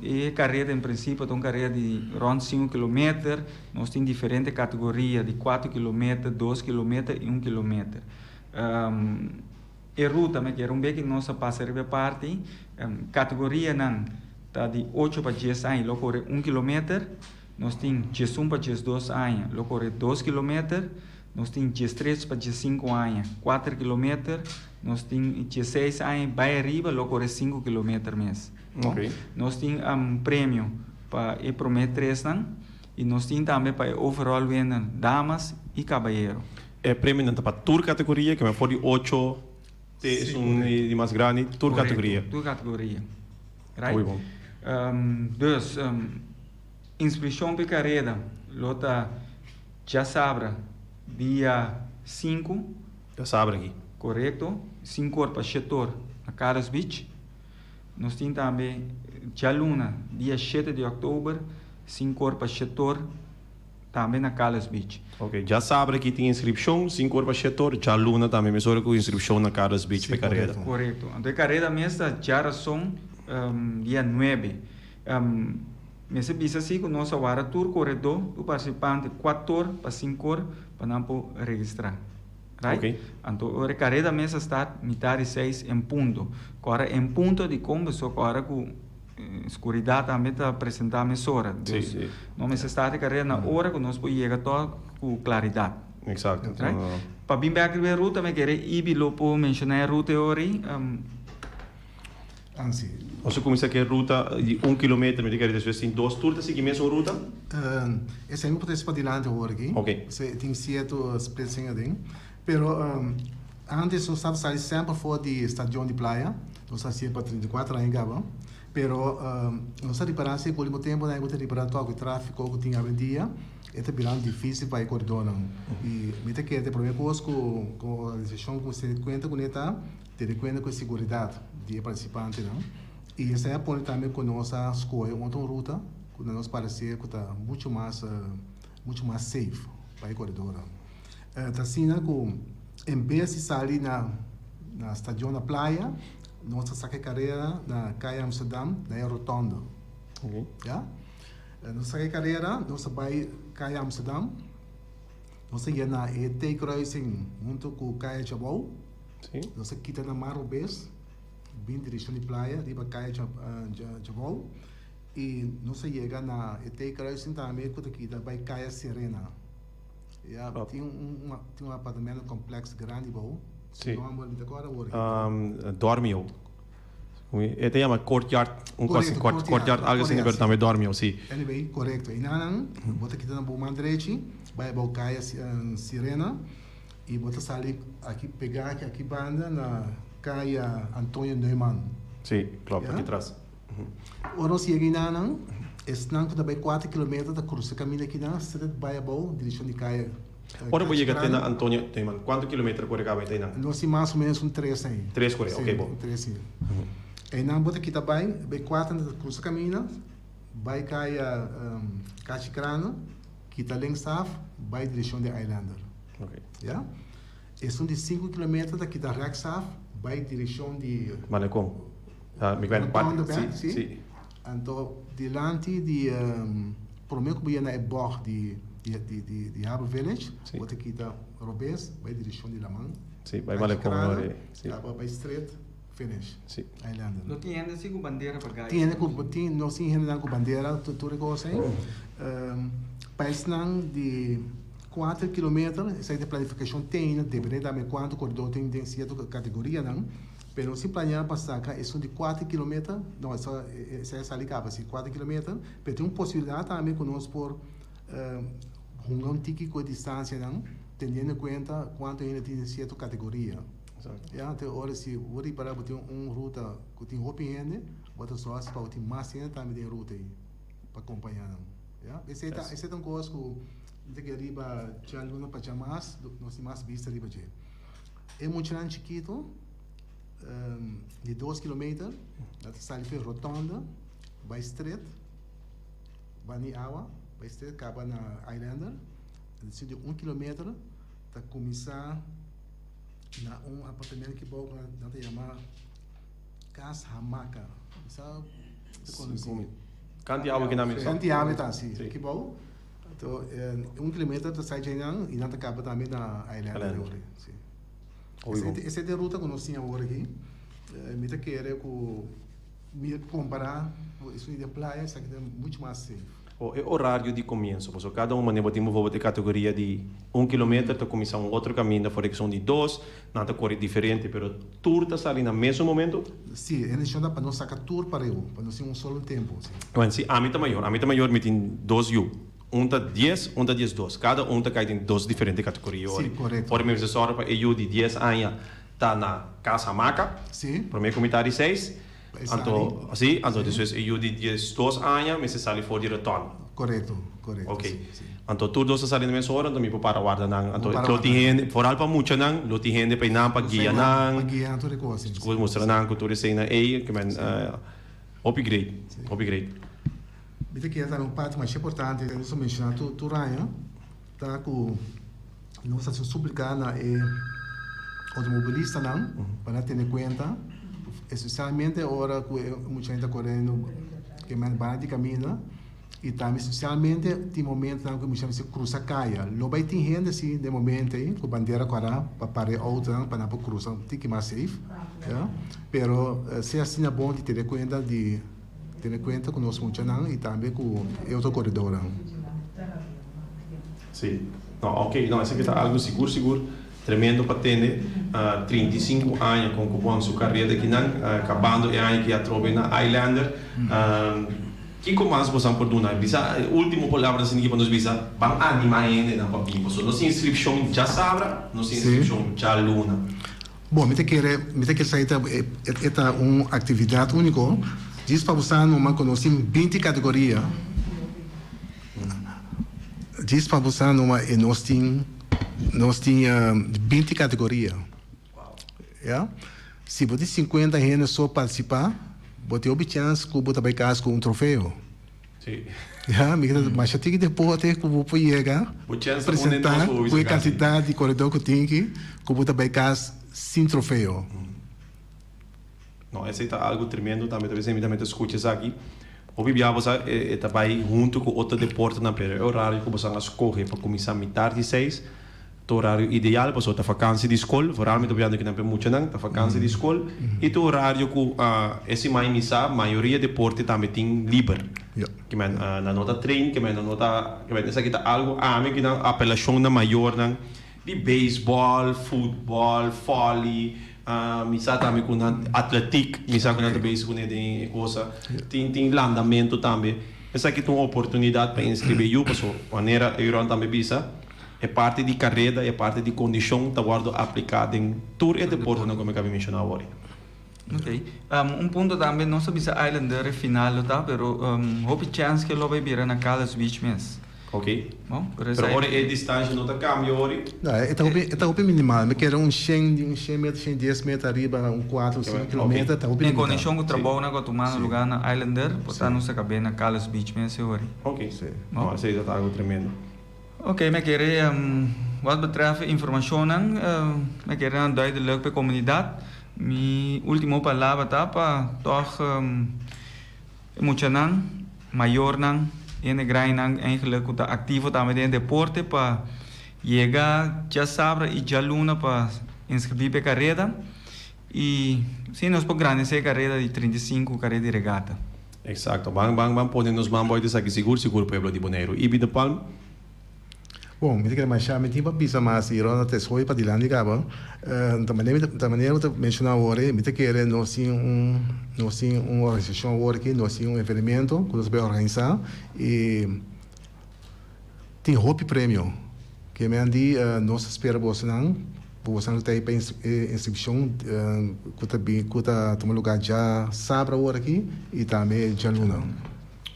E kareda en prinsipio ta un kareda di rònt sinku kilometer. Nos tin diferente kategoria di kuater kilometer, dos kilometer i un kilometer. E ruta mi kier un beki nos a pasa riba e parti. Kategorianan ta di ocho pa dies aña lo kore un kilometer. Nos tin diesun pa diesdos aña lo kore dos kilometer. Nos tin diestres pa diesinku aña kuater kilometer. Nos tin dieseis aña bai ariba lo kore sinku kilometer mes. Okay. Nos tin premio pa e prome tresnan i nos tin tambe pa e overall winner damas i kabayero. E premionan ta pa tur kategoria, ke men for di ocho te esun di mas grandi, tur kategoria. Tur kategoria. Right? Hopi bon. Dus, inskripshon pa e kareda lo ta djasabra dia sinku. Djasabra aki. Korekto, sinku or pa shete or na Carlos Beach. Nos tin tambe djaluna dia shete di òktober, sinku or pa shete or, tambe na Carlos Beach. Ok, djasabra aki tin inskripshon, sinku or pa shete or, djaluna tambe mesora ku inskripshon na Carlos Beach pa e kareda. Korekto. Anto e kareda mes ta djarason dia nuebe. Mester bisa si ku nos a wara tur koredó, tur partisipante kuator pa sinkor pa nan por registrá. Right? Okay. Anto ora e kareda mes a start mitar di seis en punto. Ku ora en punto di kon pasobra ku ora ku skuridat tambe ta presentá mesora. Sí, sí. Nos mester start e kareda na ora ku nos por yega tòg ku klaridat. Exacto. Right? Pa bin bèk riba e ruta mi kere Ibi lo por menshoná e ruta e ora ei. Ansi. Nos a kuminsá ku e ruta di un kilometer, mi ta kere despues tin dos. Tur ta sigui mesun ruta? Esei mi por trese padilanti awor aki. Ok. Pasobra e tin sierto splitsing aden. Pero. Antes nos tabata sali semper for di stadion di Playa, nos a hasié pa 34 aña kaba, pero nos a ripará si ku ultimo temponan bo ta ripará tòg e tráfiko ku tin awendia e ta birando difísil pa e koridónan. I mi ta kere ta e promé kos ku komo organisashon ku mester tene kuenta kuné ta tene kuenta ku e siguridat di e partisipantenan. I esei a pone tambe ku nos a skohe un otro ruta ku na nos pareser ku ta muchu mas muchu mas safe pa e koridónan. Ta asina ku en bes di sali na na stadion na playa, nos ta saka e karera na Kaya Amsterdam na e rotonde. Ya. Nos saka e karera, nos ta bai Kaya Amsterdam, nos ta yega na e T-kruising hunto ku Kaya Chabou. Nos ta kita na man robes, bin direkshon di playa riba Kaya Chabou i nos ta yega na e T-kruising tambe ku ta kita bai Kaya Serena. Ja, tin un tin un apartamento complex grandi bou. Sí. Nomber mi ta acorda awor. Dormio. E ta yama courtyard, un cos Correcto, courtyard, courtyard algo asina, pero tambe dormio, sí. Anyway, correcto. Y nan bo ta kita na bo man drechi, bai abou Kaya Sirena y bo ta sali aki pega aki aki banda na Kaya Antonio Neumann. Sí, klopt, aki tras. Ora nos yega enanan, esnan ku ta bai kuater kilometer ta krusa kaminda akinan, stret bai abou direkshon di kaya Ora bo yega te na Antonio Neumann, kuantu kilometer kore kaba ta einan? Nos tin mas o menos un tres ei. Tres kore, oke bo. Sí, un tres ei. Einan bo ta kita bai, bai kuater ta krusa kaminda, bai kaya Kachi Krano, kita linksaf, bai direkshon di Eilander. Oke. Ya. Esun di sinku kilometer ta kita rèksaf, bai direkshon di. Malecon. Mi kwen Rotonde bek, si. Si. Anto dilanti di prome ku bo yega na e bòg di di Harbor Village, bo ta kita robes bai direkshon di laman. Si, bai Malecon ora. Si. Aba bai stret, finish. Si. Eilander. No tin hende si ku bandera pa gai? Tin hende ku, tin, nos tin hendenan ku bandera, tur e kos ei. Paisnan di kuater kilometer, esei ta planifikashon tene, depende tambe kuantu koridor tin den sierto kategorianan. Pero si planea pa saca esun di cuater kilometer, no esa esei a sali caba si cuater kilometer, pero tin un posibilidad tambe cu nos por hunga un tiki cu e distancianan teniendo en cuenta cuanto hende tin den cierto categoria. Ya, te ora si bo ripara bo tin un ruta cu tin hopi hende, bo ta zorg pa bo tin mas hende tambe den e ruta ey pa acompaña nan. Ya, esei ta esei ta un cos cu mi ta kere riba djaluna pa djamas nos tin mas bista riba dje. E muchanan chikito di dos kilometer nan ta sali for e rotonde bai stret bani awa bai stret kaba na Islander si di un kilometer ta kuminsá na un apartamento ki bou nan ta yama Kas Hamaka mi sa ta konosí. Kanti awa ki nan mi. Kanti awa ta si ki bou Anto un kilometer ta sai djeinan i nan ta kaba tambe na Eilander. Si. Esei ta e ruta ku nos tin awor aki. Mi ta kere ku mi kompará ku esun di den playa esaki ta muchu mas safe. O e orario di komienso, pasobra kada un manera bo tin bijvoorbeeld e kategoria di un kilometer ta kuminsá un otro kaminda for e son di dos, nan ta kore diferente pero tur ta sali na mesun momento? Si, e intenshon ta pa nos saka tur pareu, pa nos tin un solo tempu, si. Bueno, si ami ta mayor, ami ta mayor, mi tin dos yu. Un ta dies, un ta diesdos. Kada un ta kai den dos diferente kategoria ora. Si, korekto. Ora mi mester sòru pa e yu di dies aña ta na kas hamaka. Si. Promé ku mi ta di seis. Pa e sali. Anto, si, anto despues e yu di diesdos aña mester sali for di retòrn. Korekto, korekto. Ok. Si, si. Anto tur dos ta sali na mes ora, anto mi por para warda nan. Anto Por para lo tin warda nan. hende, foral pa muchanan, lo tin hende pa einan pa guia nan. Pa guia nan tur e kos, si. Ku mustra nan ku tur eseinan ei, ke men hopi great, hopi great. Mi ta kere tambe un parti masha importante ku nos a menshoná tur aña ta ku nos ta supliká na e outomobilistanan pa nan tene kuenta espesialmente ora ku e muchanan ta korendo ke men banda di kaminda i tambe espesialmente tin momentonan ku e muchanan mester krusa kaya. Lo bai tin hende si den momento ei ku bandera kòrá pa para e outonan pa nan por krusa un tiki mas safe ya pero sea asina bon di tene kuenta di Tene kuenta ku nos muchanan i tambe ku e otro koredornan. Sí. No, ok. No, esaki ta algu sigur sigur tremendo pa tende. 35 aña kon ku bon su karera akinan, kabando e aña ki atrobe na Islander. Kiko mas bosan por duna? Bisa e ultimo palabra asina ki pa nos bisa, ban anima hendenan pa bin. Pasobra nos inskripshon djasabra, nos inskripshon djaluna. Bon, mi ta kere, mi ta kere sa e ta e ta un aktividat úniko. Djis pa bo sa numa ku nos tin binti kategoria. Djis pa bo sa numa e nos tin nos tin binti kategoria. Ya. Si bo tin sinkuenta hende so partisipá, bo tin hopi chèns ku bo ta bai kas ku un trofeo. Sí. Ya, mi ta masha tiki deporte ku bo por yega Bo chèns ta un den presentá nos bo ku bisa e kasi. kantidat di koredó ku tin aki ku bo ta bai kas sin trofeo. No, esei ta algu tremendo tambe. Ta bisa mi tambe ta skucha esaki. Hopi bia bo sa e ta bai huntu ku otro deportenan pero e orario ku boso a skohe pa kuminsá mitar di seis Ta orario ideal pasobra ta vakansi di skol, vooral mi ta papiando kinan pa e muchanan, ta vakansi di skol i ta orario ku e siman inisá mayoria deporte tambe tin liber. Ke men nan no ta train, ke men nan no ta, ke men esaki ta algu ami kinan apelashon na mayornan di beisbòl, futbòl, vòli, mi sa tambe ku nan atletik, mi sa ku nan ta bezig kuné den e kosa, tin tin landamentu tambe. Esaki ta un oportunidat pa inskribí yu pasobra manera Euron tambe bisa. E parti di kareda i e parti di kondishon ta wòrdu apliká den tur e deportenan ku mi kabi menshoná awor. Ok. Un punto tambe, nos a bisa Islander e final lo ta, pero hopi chèns ke lo bai bira na Carlos Beach mes. Ok. Bon, pero Pero esei. ora e distansha no ta kambia ori? No, e ta hopi, e ta hopi minimal. Mi kere un shen, un shen meter, shen dies meter ariba, un kuater o sinku kilometer, ta hopi En limitá. konekshon ku trabounan ku a tuma na lugá na Islander, por ta nos a kab'é na Carlos Beach mes e ori. Ok. No, esei ta ta algu tremendo. Ok, mi a kere wat betreft e informashonnan, mi a kere nan duidelijk pa e komunidat. Mi ultimo palabra ta pa tòg e muchanan, mayornan, hende grandinan eigenlijk ku ta aktivo tambe den e deporte pa yega djasabra i djaluna pa inskribí pa e kareda. I si nos por grandesé e kareda di 35 kareda di regata. Exacto. Ban ban ban pone nos man boy esaki sigur sigur pueblo di Boneiru. Ibi de Palm. Bon, mi ta kere masha, mi tin pa bisa mas i Ronald ta eshoy padilanti kaba. Ta manera mi ta manera bo ta menshoná awor ei, mi ta kere nos tin un nos tin un organisashon awor aki, nos tin un evenemento ku nos ta bai organisá i tin hopi premio. Ke men di nos ta spera bosonan, bosonan lo ta ei pa e inskripshon ku ta bin ku ta tuma lugá djasabra awor aki i tambe djaluna.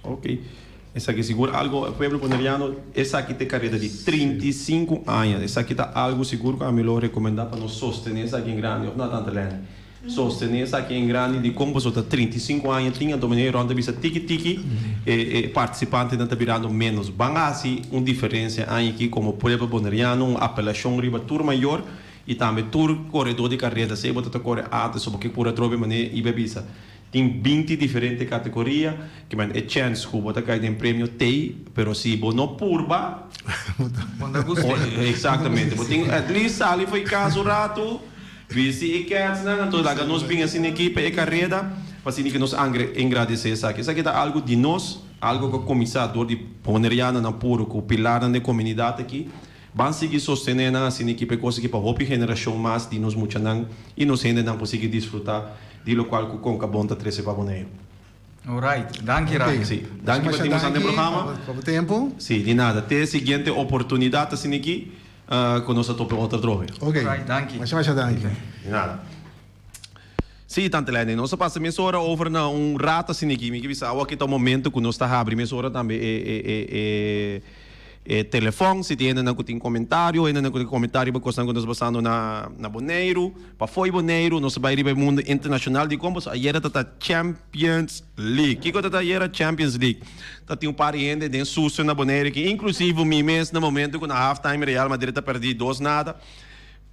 Ok. Esaki sigur algo pueblo boneriano esaki ta e kareda di 35 aña. Esaki ta algo sigur ku ami lo rekomendá pa nos sostené esaki en grandi òf no tante Lenny? Sostené esaki en grandi dikon pasobra ta 35 aña tin anto meneer Ron ta bisa tiki tiki e e partisipantenan ta birando ménos. Ban hasi un diferensia aña aki komo pueblo boneriano un apelashon riba tur mayor i tambe tur koredó di kareda sea bo ta ta kore antes o bo ke kura atrobe manera Ibe a bisa tin 20 diferente kategoria ke men e chèns ku bo ta kai den premio tei pero si bo no purba Eksaktamente bo tin at least sali for e kas un ratu. Bisti e kèrsnan, anto laga nos bin asina aki pa e kareda, pa asina ki nos angre engradesé esaki. Esaki ta algu di nos, algu ku a kuminsá dor di bonerianonan puru ku pilarnan den komunidat aki. Ban sigui sostené nan asina ki pa e kos aki pa hopi generashon mas di nos muchanan i nos hendenan por sigui disfrutá di lokual ku Konkabon ta trese pa Boneiru. Alright, danki Ryan. Sí, danki pa tin nos den programa. Pa bo tempu. Sí, di nada. Te e siguiente oportunidat asina aki. Cu nos a topa otro atrobe. Ok. Right, danki. Masha masha danki. Di nada. Sí, Tante Lenny, nos a pasa mesora over na un rato asina aki. Mi ke bisa awo aki ta un momento cu nos ta habri mesora tambe e e e e e telefon. Si tin hendenan cu tin comentario, hendenan cu tin comentario riba cosnan cu nos ta pasando na na Boneiru, pafó Boneiru, nos ta bai riba e mundo internacional. Dicon? Pasobra ayera ta ta Champions League. Kiko ta ta ayera Champions League? Ta tin un par di hende den susto na Bonaire aki, inclusivo mi mes na momento cu na half time Real Madrid ta perdi dos nada.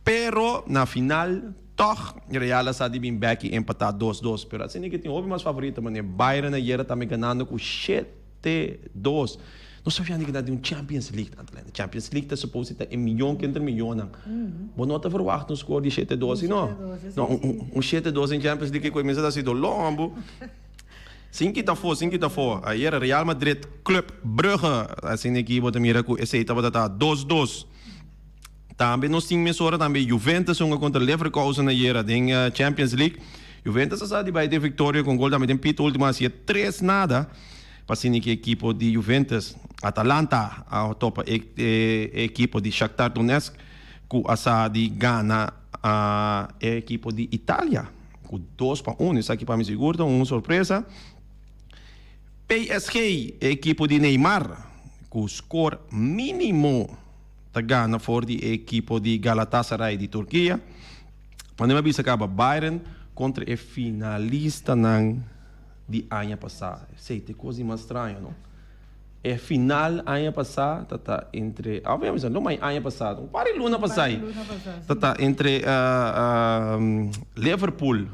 Pero na final toch Real a sa di bin bek y empata dos dos. Pero asina ke tin hopi mas favorito manera Bayern ayera tambe ganando cu shete dos. No sabia ni ke ta di un Champions League tanto lende. Champions League ta supposed ta e miyon ke entre miyonnan. Bo no ta verwacht un score di shete dos si no. No, un shete dos den Champions League ke koe mester ta sido lombo. Sin kita afó, sin kita afó. Ayera Real Madrid Club Brugge asina aki bo ta mira ku esei tabata ta dos dos. Tambe nos tin mesora tambe Juventus hunga kontra Leverkusen ayera den Champions League. Juventus a sa di bai den viktoria ku un gol tambe den pito ultimo hasi e tres nada. Pa asina ki ekipo di Juventus, Atalanta a topa e ekipo di Shakhtar Donetsk ku a sa di gana. E ekipo di Italia ku 2-1. Esaki pa mi sigur ta un sorpresa. PSG, e ekipo di Neymar, ku skor mínimo ta gana for di e ekipo di Galatasaray di Turkia. Manera mi a bisa kaba, Bayern kontra e finalistanan di aña pasá. Esei ta e kos di mas straño, no? E final aña pasá ta ta entre, a mi a bisa no mai aña pasá, un par di luna pasá ei, ta ta entre Liverpool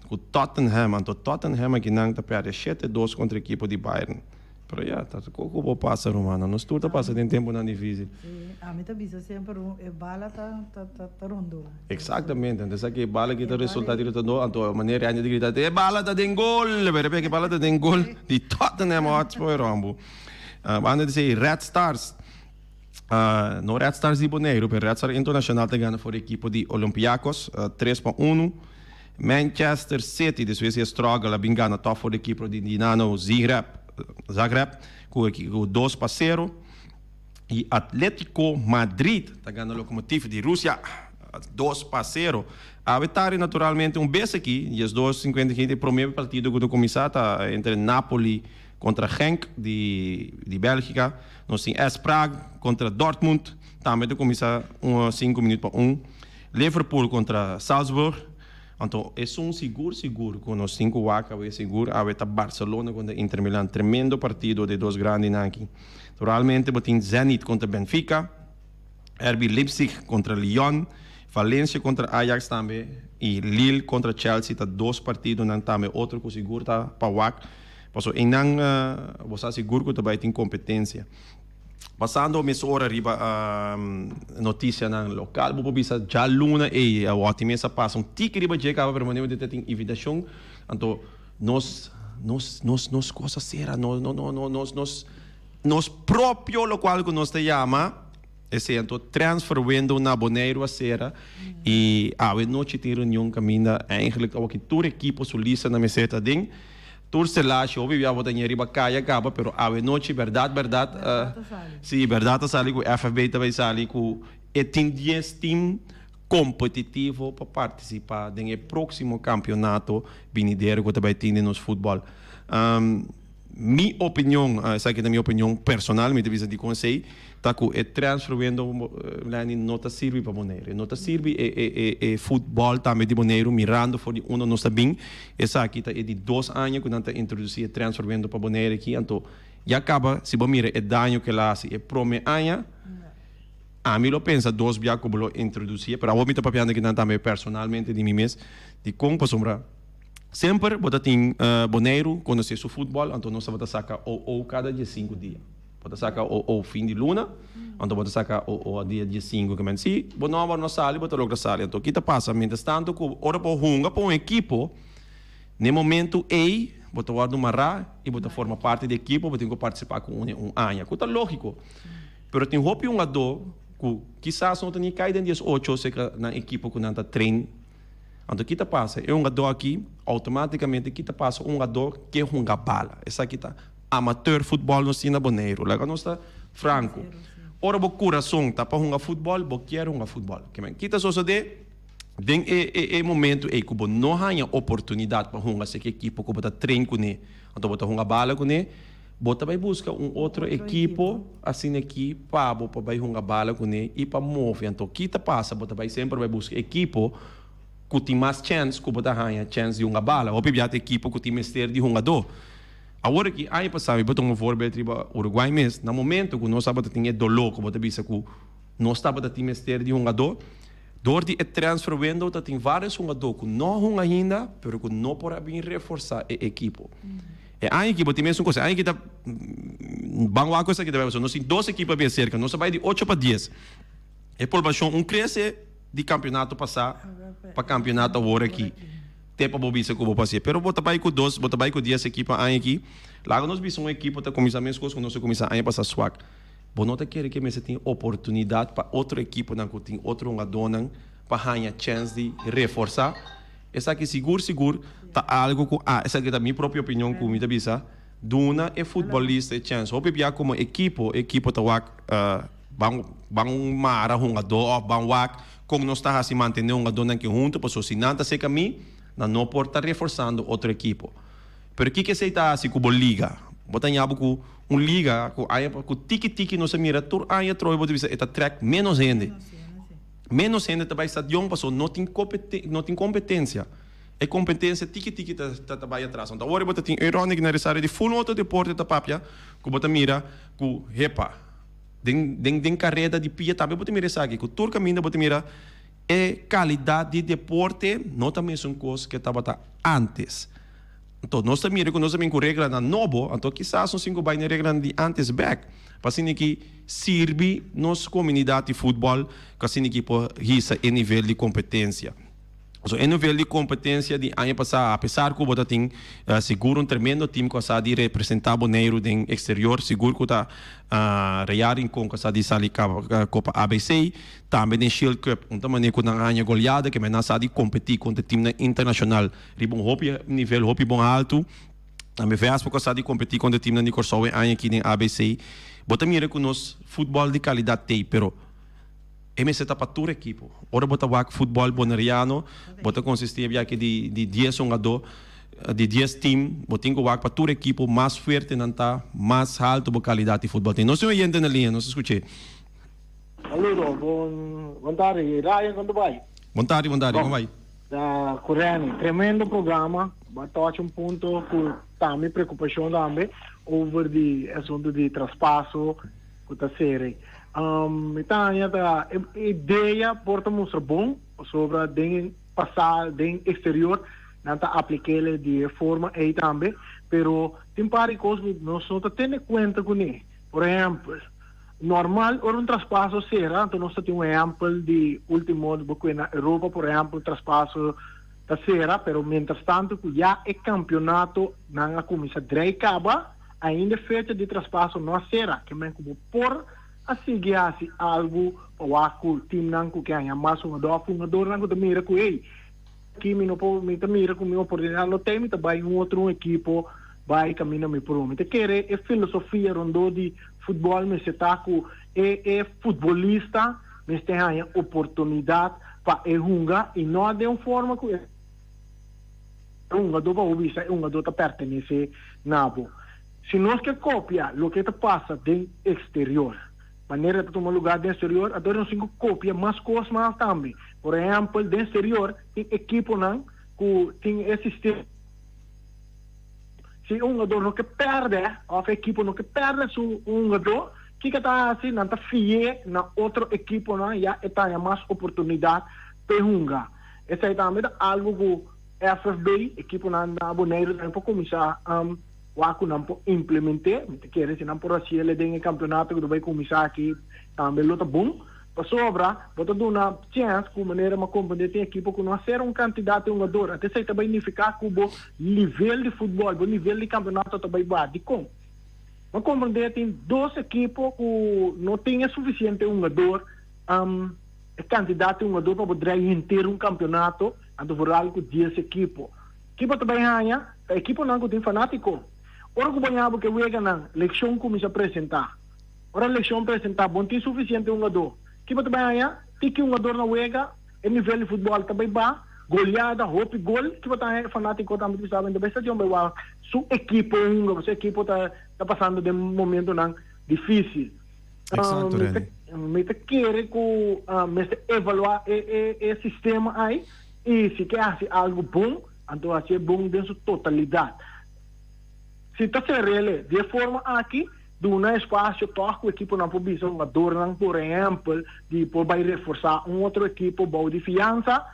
ku Tottenham. Anto Tottenham akinan ta pèrdè 7-2 kontra ekipo di Bayern. Pero ya, ta koko ku bo pasa rumannan, nos tur ta pasa den tempunan difísil. Sí, ami ta bisa semper e bala ta ta rondó. Exactamente, anto esaki e bala ki ta resulta di rondó, anto manera hende ta grita e bala ta den gol, pero e bala ta den gol di Tottenham Hotspur rombo. Banda di esei Red Stars, no Red Stars di Boneiru, pero Red Stars Internacional ta gana for di ekipo di Olympiacos 3-1. Manchester City despues di e struggle a bin gana tòg for di ekipo di Dinamo Zagreb, Zagreb ku 2-0. I Atletico Madrid ta gana Lokomotiv di Rusia 2-0. Awe tardi naturalmente un bes aki, 12:55, e prome partido ku ta kuminsá ta entre Napoli kontra Genk di di Bèlgika. Nos tin AS Prague kontra Dortmund tambe ta kuminsá un sinku minüt pa un. Liverpool kontra Salzburg. Anto esun sigur sigur ku nos tin ku wak awe sigur awe ta Barcelona kontra Inter Milan. Tremendo partido de dos grandinan aki. Naturalmente bo tin Zenit kontra Benfica, RB Leipzig kontra Lyon, Valencia kontra Ajax tambe i Lille kontra Chelsea ta dos partidonan tambe otro ku sigur ta pa wak. Paso einan bo sa sigur ku ta bai tin kompetensia. Pasando mesora riba notisianan lokal bo por bisa djaluna ei awor tin mes a pasa un tiki riba dje kaba pero manera bo ta tin invitashon anto nos nos nos nos kos a sera no no no no nos nos nos propio lokual ku nos ta yama esei anto transfer window na Boneiru a sera i awe nochi tin reunion kaminda eigenlijk awor tur ekipo su lista na mester ta den tur selashi hopi bia bo ta ña riba kaya kaba pero awe nochi bèrdat bèrdat si bèrdat a sali ku FFB ta bai sali ku e tin dies tim kompetitivo pa partisipá den e próksimo kampionato binidero ku ta bai tin den nos futbòl. Mi opinion, esaki ta mi opinion personal, mi ta bisa di konsei, ta ku e transfer window Lenny no ta sirbi pa Boneiru. E no ta sirbi e e e futbòl tambe di Boneiru mirando for di unda nos ta bin. Esaki ta e di dos aña ku nan ta introdusí e transfer window pa Boneiru aki, anto ya kaba si bo mira e daño ku el a hasi e promé aña, Ami lo pensa dos bia ku bo lo introdusié, pero awor mi ta papiando akinan tambe personalmente di mi mes, dikon? Pasobra semper bo ta tin Boneiru konosé su futbòl, anto nos tabata saka OO kada diesinku dia. Bo ta saka OO fin di luna, anto bo ta saka OO dia diesinku. Ke men si bo nòmber no sali, bo ta logra sali. Anto ki ta pasa? Mientras tanto ku ora bo hunga pa un ekipo, n'e momentu ei bo ta wòrdu mará i bo ta forma parti di ekipo, bo tin ku partisipá ku un un aña, ku ta lógiko. Pero tin hopi hungadó ku kisas no ta ni kai den dies ocho serka nan ekipo ku nan ta train. Anto ki ta pasa? E hungadó aki outomátikamente ki ta pasa? Un hungadó ke hunga bala. Esaki ta amateur futbòl nos tin na Boneiru. Laga nos ta franko. Ora bo kurason ta pa hunga futbòl, bo kier hunga futbòl. Ki ta sosodé den e e momentu ei ku bo no haña oportunidat pa hunga serka ekipo ku bo ta train kuné, anto bo ta hunga bala kuné? Bo ta bai buska un otro ekipo asina aki pa bo pa bai hunga bala kuné i pa move. Anto ki ta pasa? Bo ta bai semper bai buska ekipo ku tin mas chèns ku bo ta haña chèns di hunga bala. Hopi bia ta ekipo ku tin mester di hungadó. Awor aki aña pasá mi por tuma un voorbeeld riba Uruguay mes. Na momento ku nos tabata tin e doló ku bo ta bisa ku nos tabata tin mester di hungadó, dor di e transfer window ta tin vários hungadó ku no a hunga ainda pero ku no por a bin reforsá e ekipo. E aña aki bo tin mesun kos. E aña aki ta ban wak ku esaki ta bai pasobra nos tin dos ekipo a bin aserka. Nos a bai di ocho pa dies. E poblashon un krese di kampionato pasá pa kampionato awor aki. Te pa bo bisa ku bo por hasié. Pero bo ta bai ku dos, bo ta bai ku dies ekipo aña aki. Laga nos bisa un ekipo ta kuminsá mes kos ku nos a kuminsá aña pasá swak. Bo no ta kere ke mester tin oportunidat pa otro ekiponan ku tin otro hungadónan pa haña chèns di reforsá? Esaki sigur sigur ta algo ku a, esaki ta mi propio opinion ku mi ta bisa, duna e futbolista e chèns. Hopi bia komo ekipo, e ekipo ta wak ban ban mara hungadó òf ban wak kon nos ta hasi mantené hungadónan aki huntu pasobra si nan ta serka mi, nan no por ta reforsando otro ekipo. Pero kiko esei ta hasi ku bo liga? Bo ta ña bo ku un liga ku aña ku tiki tiki nos a mira tur aña atrobe bo ta bisa e ta trèk ménos hende. Ménos hende ta bai stadion pasobra no tin no tin kompetensia. E kompetensia tiki tiki ta ta bai atras. Anto awor bo ta tin Euronic na Rosario di ful otro deporte ta papia ku bo ta mira ku hepa den den den kareda di pia tambe bo ta mira esaki ku tur kaminda bo ta mira e kalidat di deporte no ta mesun kos ke tabata antes. Anto nos ta mira ku nos a bin ku reglanan nobo, anto kisas nos tin ku bai na e reglanan di antes bek pa asina ki sirbi nos komunidat di futbòl ku asina ki por hisa e nivel di kompetensia. So e nivel di kompetensia di aña pasá apesar ku bo ta tin sigur un tremendo tim ku a sa di representá Boneiru den eksterior, sigur ku ta Real Rincon ku a sa di sali Kopa ABC, tambe den Shield Cup un ta manera ku nan a haña goleada ke men a sa di kompetí kontra timnan internashonal. Riba un hopi nivel hopi bon altu. Tambe Vespa ku a sa di kompetí kontra timnan di Kòrsou e aña aki den ABC. Bo ta mira ku nos futbòl di kalidat t'ei, pero e mester ta pa tur ekipo. Ora bo ta wak futbòl boneriano, bo ta konsistí e biaha aki di di dies hungadó, di dies tim. Bo tin ku wak pa tur ekipo, mas fuerte nan ta, mas haltu bo kalidat di futbòl tin. Nos tin un oyente na liña, nos ta skuch'é. Saludo, bon bon tardi. Ryan, kon ta bai? Bon tardi, bon tardi, kon bai? Da cu Renny. Tremendo programa. Bo a tocha un punto cu ta mi preocupacion tambe over di asunto di traspaso cu ta cere. Mi ta haña ta e idea por ta mustra bon pasobra den pasa den exterior nan ta aplikele di e forma ey tambe pero tin par di cos cu nos no ta tene cuenta cune. Por ehempel. Normal ora un traspaso sera, anto nos ta tin un ehempel di ultimo bo kue na Europa por ehempel traspaso ta sera, pero mientras tanto ku ya e kampionato nan a kuminsa drei kaba, ainda e fecha di traspaso no a sera, ke men ku bo por a sigui hasi algu pa wak ku timnan ku ke haña mas hungador òf hungadornan ku ta mira ku ey aki mi no por mi ta mira ku mi oportunidat no tei mi ta bai un otro un ekipo bai kaminda mi por. Mi ta kere e filosofia rondó di futbòl mester ta ku e e futbolista mester haña oportunidat pa e hunga i no den un forma ku e hungadó pa bo bisa e hungadó ta pertenesé na bo. Si nos ke kopia loke ta pasa den eksterior, manera ta tuma lugá den eksterior, anto nos tin ku kopia mas kos mas tambe. Por ehèmpel, den eksterior tin ekiponan ku tin e sistema. Si un hungador no ke pèrdè òf e ekipo no ke pèrdè su hungadó, kiko ta hasi? Nan ta fi'é na otro ekiponan ya e ta haña mas oportunidat p'e hunga. Esei tambe ta algu ku FFB, ekiponan na Boneiru tambe por kuminsá wak ku nan por implement'é. Mi ta kere si nan por hasiel den e kampionato ku ta bai kuminsá aki tambe lo ta bon. Pasobra bo ta duna chèns ku manera m'a komprendé tin ekipo ku no a sera un kantidat di hungador. Anto esei ta bai nifiká ku bo nivel di futbòl, bo nivel di kampionato ta bai baha. Dikon? M'a komprendé tin dos ekipo ku no tin e sufisiente hungador, e kantidat di hungador pa bo drai henter un kampionato, anto vooral ku dies ekipo. Ki bo ta bai haña? Ta ekiponan ku tin fanátiko. Ora ku bo haña bo ke weganan, lekshon kuminsá presentá. Ora lekshon presentá, bo no tin sufisiente hungadó. Ki bo ta bai haña? Tiki hungador na wega, e nivel di futbòl ta bai baha, goleada, hopi gol. Ki bo ta haña? E fanátiko tambe ta bisa, Bo no ta bai stadion bai wak su ekipo hunga, pasobra su ekipo ta ta pasando den momentonan difísil. Exacto, Renny. Mi ta kere ku mester evaluá e e e sistema ai i si ke hasi algu bon, anto hasié bon den su totalidat. Si ta ser'el di e forma aki, duna espasio tòg ku ekiponan por bisa hungadornan, por ehèmpel, di por bai reforsá un otro ekipo bou di fiansa,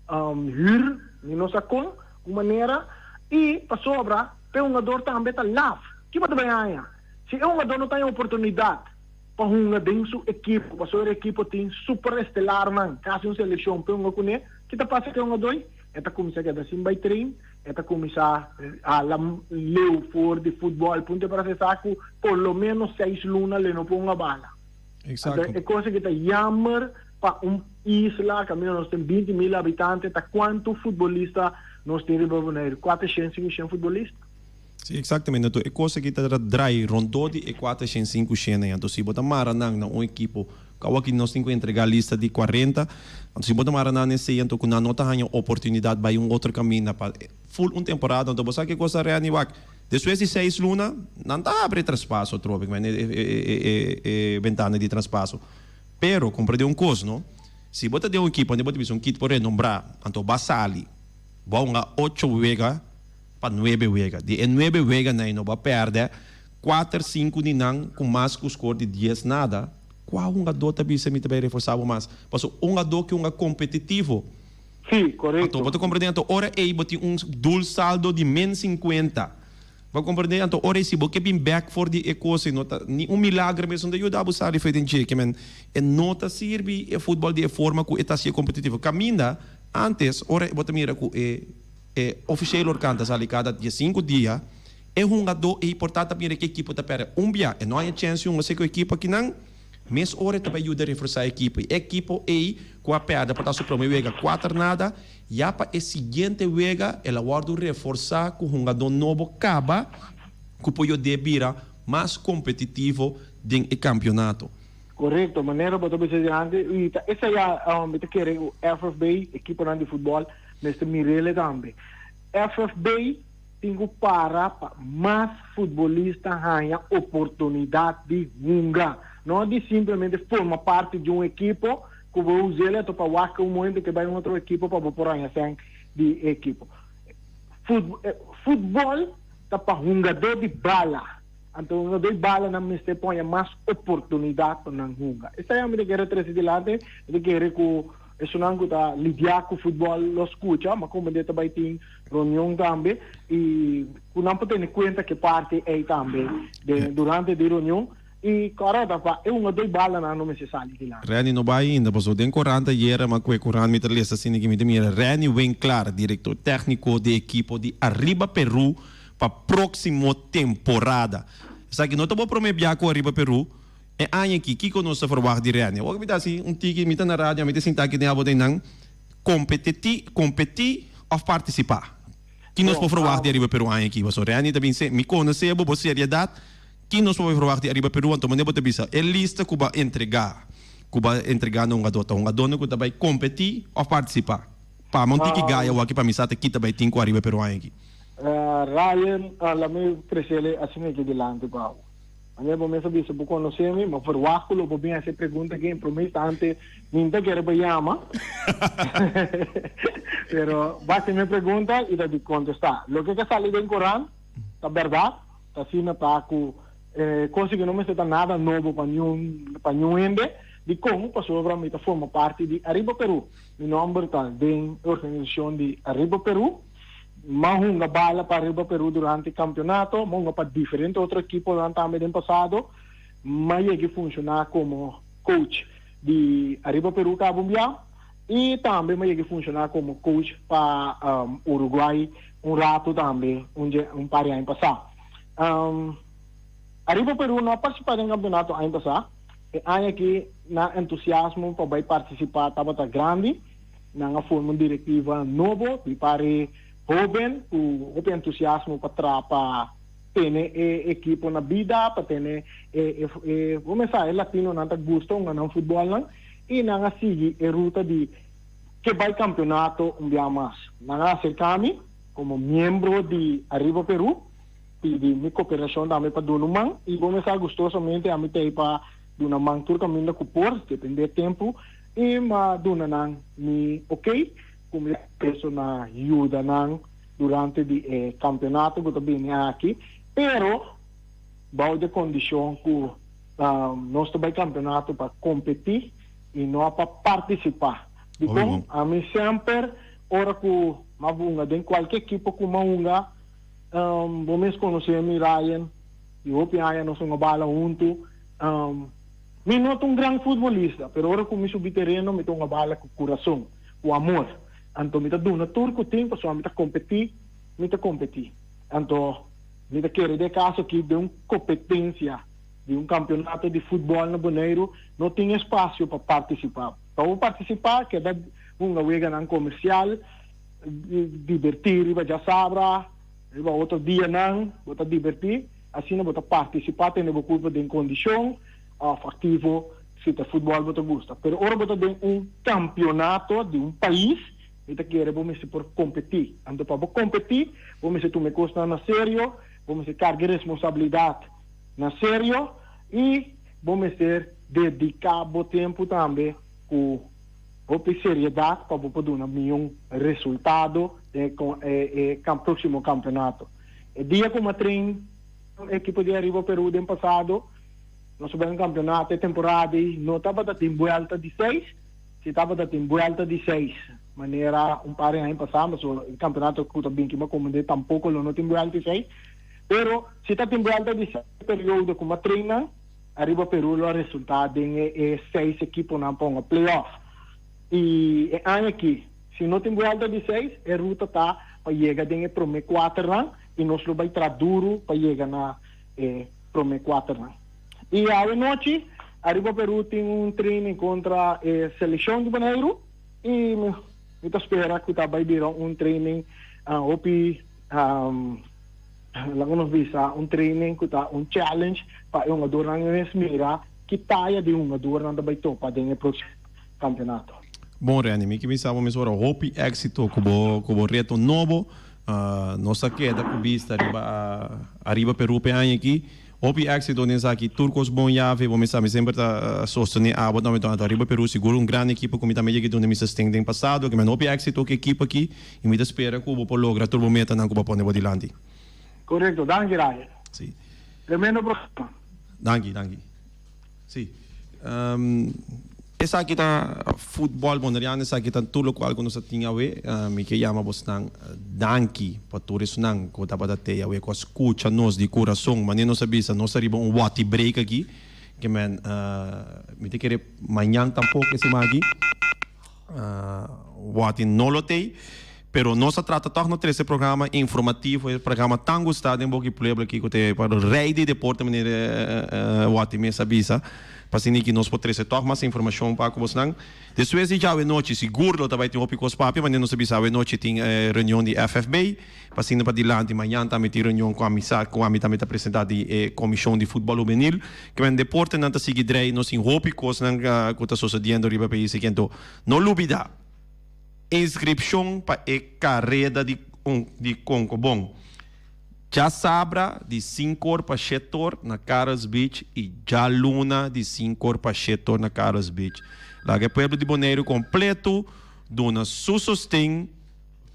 hür, mi no sa kon, un manera, i pasobra p'e hungador tambe ta laf. Ki bo ta bai haña? Si e hungador no ta haña oportunidat pa hunga den su ekipo, pasobra e ekipo tin superestelarnan, kasi un selekshon p'e hunga kuné, ki ta pasa ku e hungador? E ta kuminsá keda sin bai train. E ta kuminsá hala leu for di futbòl punto para se sa ku por lo ménos seis luna le no por hunga bala. Exacto. Anto e kos aki ta yammer pa un isla kaminda nos tin 20 mil habitante ta kuantu futbolista nos tin riba Boneiru? 400, 500 futbolista. Sí, exactamente. Anto e kos aki ta drai rondó di e 400, 500 ei. Anto si bo ta mara nan na un ekipo. Awor aki nos tin ku entregá lista di 40. Anto si bo ta mara nan esei anto ku nan no ta haña oportunidat bai un otro kaminda pa full un temporada. Anto bo sa ke kos ta Reni wak despues di seis luna nan ta habri e traspaso atrobe e e e bentana di traspaso. Pero komprende un kos no, si bo ta den un ekipo unda bo ta bisa un kit por renombrá anto bo a sali bo a hunga ocho wega pa nuebe wega. Di e nuebe weganan ei no bo a pèrdè kuater sinku di nan ku mas ku skor di dies nada. Kua hungadó ta bisa mi ta bai reforsá bo mas? Pasobra un hungadó ke hunga kompetitivo. Sí, korekto. Anto bo ta komprendé anto ora ei bo tin un dul saldo di min sinkuenta. Bo a komprendé? Anto ora ei si bo ke bin bèk for di e kos ei no ta ni un milagro mes no ta yuda bo sali for den dje. Ke men e no ta sirbi e futbòl di e forma ku e ta hasié kompetitivo. Kaminda antes ora bo ta mira ku e e ofisieel orkan ta sali kada diesinku dia. E hungadó ei por ta ta mira ku e ekipo ta pèrdè un bia, e no haña chèns di hunga si ku e ekipo akinan. Mes ora e ta bai yuda reforsá e ekipo. I e ekipo ei ku a pèrdè por ta su promé wega kuater nada, ya pa e siguiente wega el a wòrdu reforsá ku hungadó nobo kaba ku por yud'é bira mas kompetitivo den e kampionato. Korekto, manera bo ta bisa dilanti, i ta esei ya mi ta kere ku FFB, ekiponan di futbòl, mester mir'el tambe. FFB. Tin ku para pa mas futbolista haña oportunidat di hunga. No di simplemente forma parti di un ekipo ku bo us'el anto pa wak un momento ke bai un otro ekipo pa bo por haña sèn di e ekipo. Futbòl ta pa hungadó di bala. Anto hungadó di bala nan mester por haña mas oportunidat pa nan hunga. Esei ami ta kere trese dilanti. Mi ta kere ku esunnan ku ta lidiá ku futbòl lo skucha, ma komo ta bai tin reunion tambe y cu nan por tene cuenta ke parti ey tambe den durante di reunion y correcto pa e hungador balanan no mester sali dilanti. Renny no bai ainda pasobra den corant ayera ma cu e corant mi ta lesa asina ki mi ta mira Renny Winklaar director tecnico di ekipo di Arriba Peru pa proximo temporada. Esaki no ta bo prome bia cu Arriba Peru e aña aki kico nos ta verwacht di Renny? Awor mi ta haci un tiki mi ta na radio mi ta sinta aki den abo den nan. Kompetití, kompetí òf partisipá? Ki nos por verwagt di Ariba Peru aña aki? Pasobra Renny ta bin se, mi konosé bo, bo seriedat, ki nos por verwagt di Ariba Peru? Anto manera bo ta bisa, e lista ku bo a entregá, ku bo a entregá na hungadó, ta hungadónan ku ta bai kompetí òf partisipá? Pa mi un tiki gaya awor pa mi sa ta ki ta bai tin ku Ariba Peru aña aki. Ryan, la mi presele asina aki dilanti pa bo. Manera bo mes a bisa bo konosé mi, ma verwagt ku lo bo bin hasi e pregunta aki en promé instante mi no ta kere pa yama. Pero bo hasi mi e pregunta i ta di kontestá. Loke ke sali den korant ta bèrdat, ta asina ta ku e kos aki no mester ta nada nobo pa niun pa niun hende. Dikon? Pasobra mi ta forma parti di Ariba Peru. Mi nòmber ta den e organisashon di Ariba Peru. M'a hunga bala pa Ariba Peru durante campeonato, m'a hunga pa diferente otro ekiponan tambe den pasado. M'a yega funciona como coach di Ariba Peru caba un bia y tambe m'a yega funciona como coach pa Uruguay un rato tambe un dje un par di aña pasa. Ariba Peru no a participa den campeonato aña pasa, e aña aki nan entusiasmo pa bay participa tabata grandi. Nan a forma un directiva nobo di pari hoben cu hopi entusiasmo pa traha pa tene e ekipo na bida, pa tene e e bo mes sa e latinonan ta gusta hunga nan futbolnan y nan a sigui e ruta di ke bay campeonato un bia mas. Nan a acerca mi como miembro di Arriba Peru pidi mi cooperacion tambe pa duna un man y bo mes sa gustosamente ami ta ey pa duna man tur caminda cu por, depende e tempo. I m'a duna nan mi okey ku mi peso na yuda nan durante di e kampeonato ku ta bini aki, pero bou di e kondishon ku nos ta bai kampeonato pa kompetí i no pa partisipá. Dikon? Ami semper ora ku m'a hunga den kualke ekipo ku m'a hunga, bo mes konosé mi Ryan, di hopi aña nos hunga bala huntu. Mi no ta un gran futbolista, pero ora ku mi subi tereno mi ta hunga bala ku kurason, ku amor. Anto mi ta duna tur ku tin pasobra mi ta kompetí, mi ta kompetí. Anto mi ta kere den e kaso aki den un kompetensia di un kampionato di futbòl na Boneiru no tin espasio pa partisipá. Pa bo partisipá keda hunga weganan komersial, dibertí riba djasabra, riba otro dianan bo ta dibertí. Asina bo ta partisipá tene bo kurpo den kondishon òf aktivo si ta futbòl bo ta gusta. Pero ora bo ta den un kampionato di un pais, mi ta kere bo mester por kompetí. Anto pa bo kompetí, bo mester tuma e kosnan na serio, bo mester karga e responsabilidat na serio i bo mester dediká bo tempu tambe ku hopi seriedat pa bo por duna mion resultado den e próksimo kampionato. E dia ku mi a train ekipo di Ariba Peru den pasado, nos a bai un kampionato e temporada ei no tabata tin buelta di seis, si tabata tin buelta di seis manera un par di aña pasá, pasobra e kampionato ku ta bin ki mi a komand'é tampoko lo no tin buelta di seis, pero si ta tin buelta di seis e periodo ku mi a train nan, Ariba Peru lo a resultá den e seis ekiponan pa hunga play-off. I e aña aki, si no tin buelta di seis, e ruta ta pa yega den e promé kuaternan i nos lo bai traha duru pa yega na e promé kuaternan. I awe nochi, Ariba Peru tin un training kontra e selekshon di Boneiru i mi ta spera ku ta bai bira un training hopi. Laga nos bisa un training ku ta un challenge pa e hungadornan mes mira ki taya di hungadornan ta bai topa den e próksimo kampionato. Bon Renny, mi ke bisa bo mesora hopi éksito ku bo ku bo reto nobo. Nos a keda ku bista riba Ariba Peru p'e aña aki. Hopi éksito den esaki. Tur kos bon yavi. Bo mester mi semper ta sostené abo tambe tantu Ariba Peru sigur un gran ekipo ku mi tambe yega duna mi sosten den pasado. Ke men hopi éksito ku e ekipo aki. I mi ta spera ku bo por logra tur bo metanan ku bo a pone bo dilanti. Korekto. Danki Ryan. Si. Tremendo programa. Danki, danki. Si. Esaki ta futbòl boneriano, esaki ta tur lokual ku nos a tin awe. Mi ke yama bosnan danki pa tur esunnan ku tabata tei awe, ku a skucha nos di kurason. Manera nos a bisa, nos ta riba un wòti break aki. Ke men, mi ta kere mañan tampoko e siman aki. Wati no lo tei, pero nos a trata tòg no trese programa informativo, e programa tan gustá den boki pueblo aki ku ta e rei di deporte manera Wati mes a bisa, pa asina ki nos por trese tòg mas informashon pa ku bosnan. Despues di djawe nochi sigur lo ta bai tin hopi kos papia, manera nos a bisa awe nochi tin reunion di FFB, Pa asina pa dilanti mañan tambe tin reunion cu ami sa cu ami tambe ta presenta di e comision di futbol hubenil. Kimen deportenan ta sigui drei nos tin hopi cosnan cu ta sosodiendo riba e pais aki anto no lubida inscripcion pa e careda di di Concobon djasabra di sinkor pa shetor na Karels Beach y djaluna di sinkor pa shetor na Karels Beach. Laga e pueblo di Boneiru completo duna su sosten.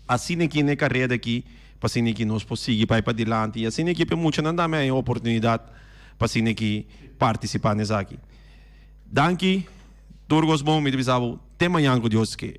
Asina ki n'e kareda aki, pa asina ki nos por sigui bai padilanti i asina ki pa e muchanan tambe haña oportunidat pa asina ki partisipá n'esaki. Danki, tur kos bon, mi ta bisa bo te mañan ku Dios ke.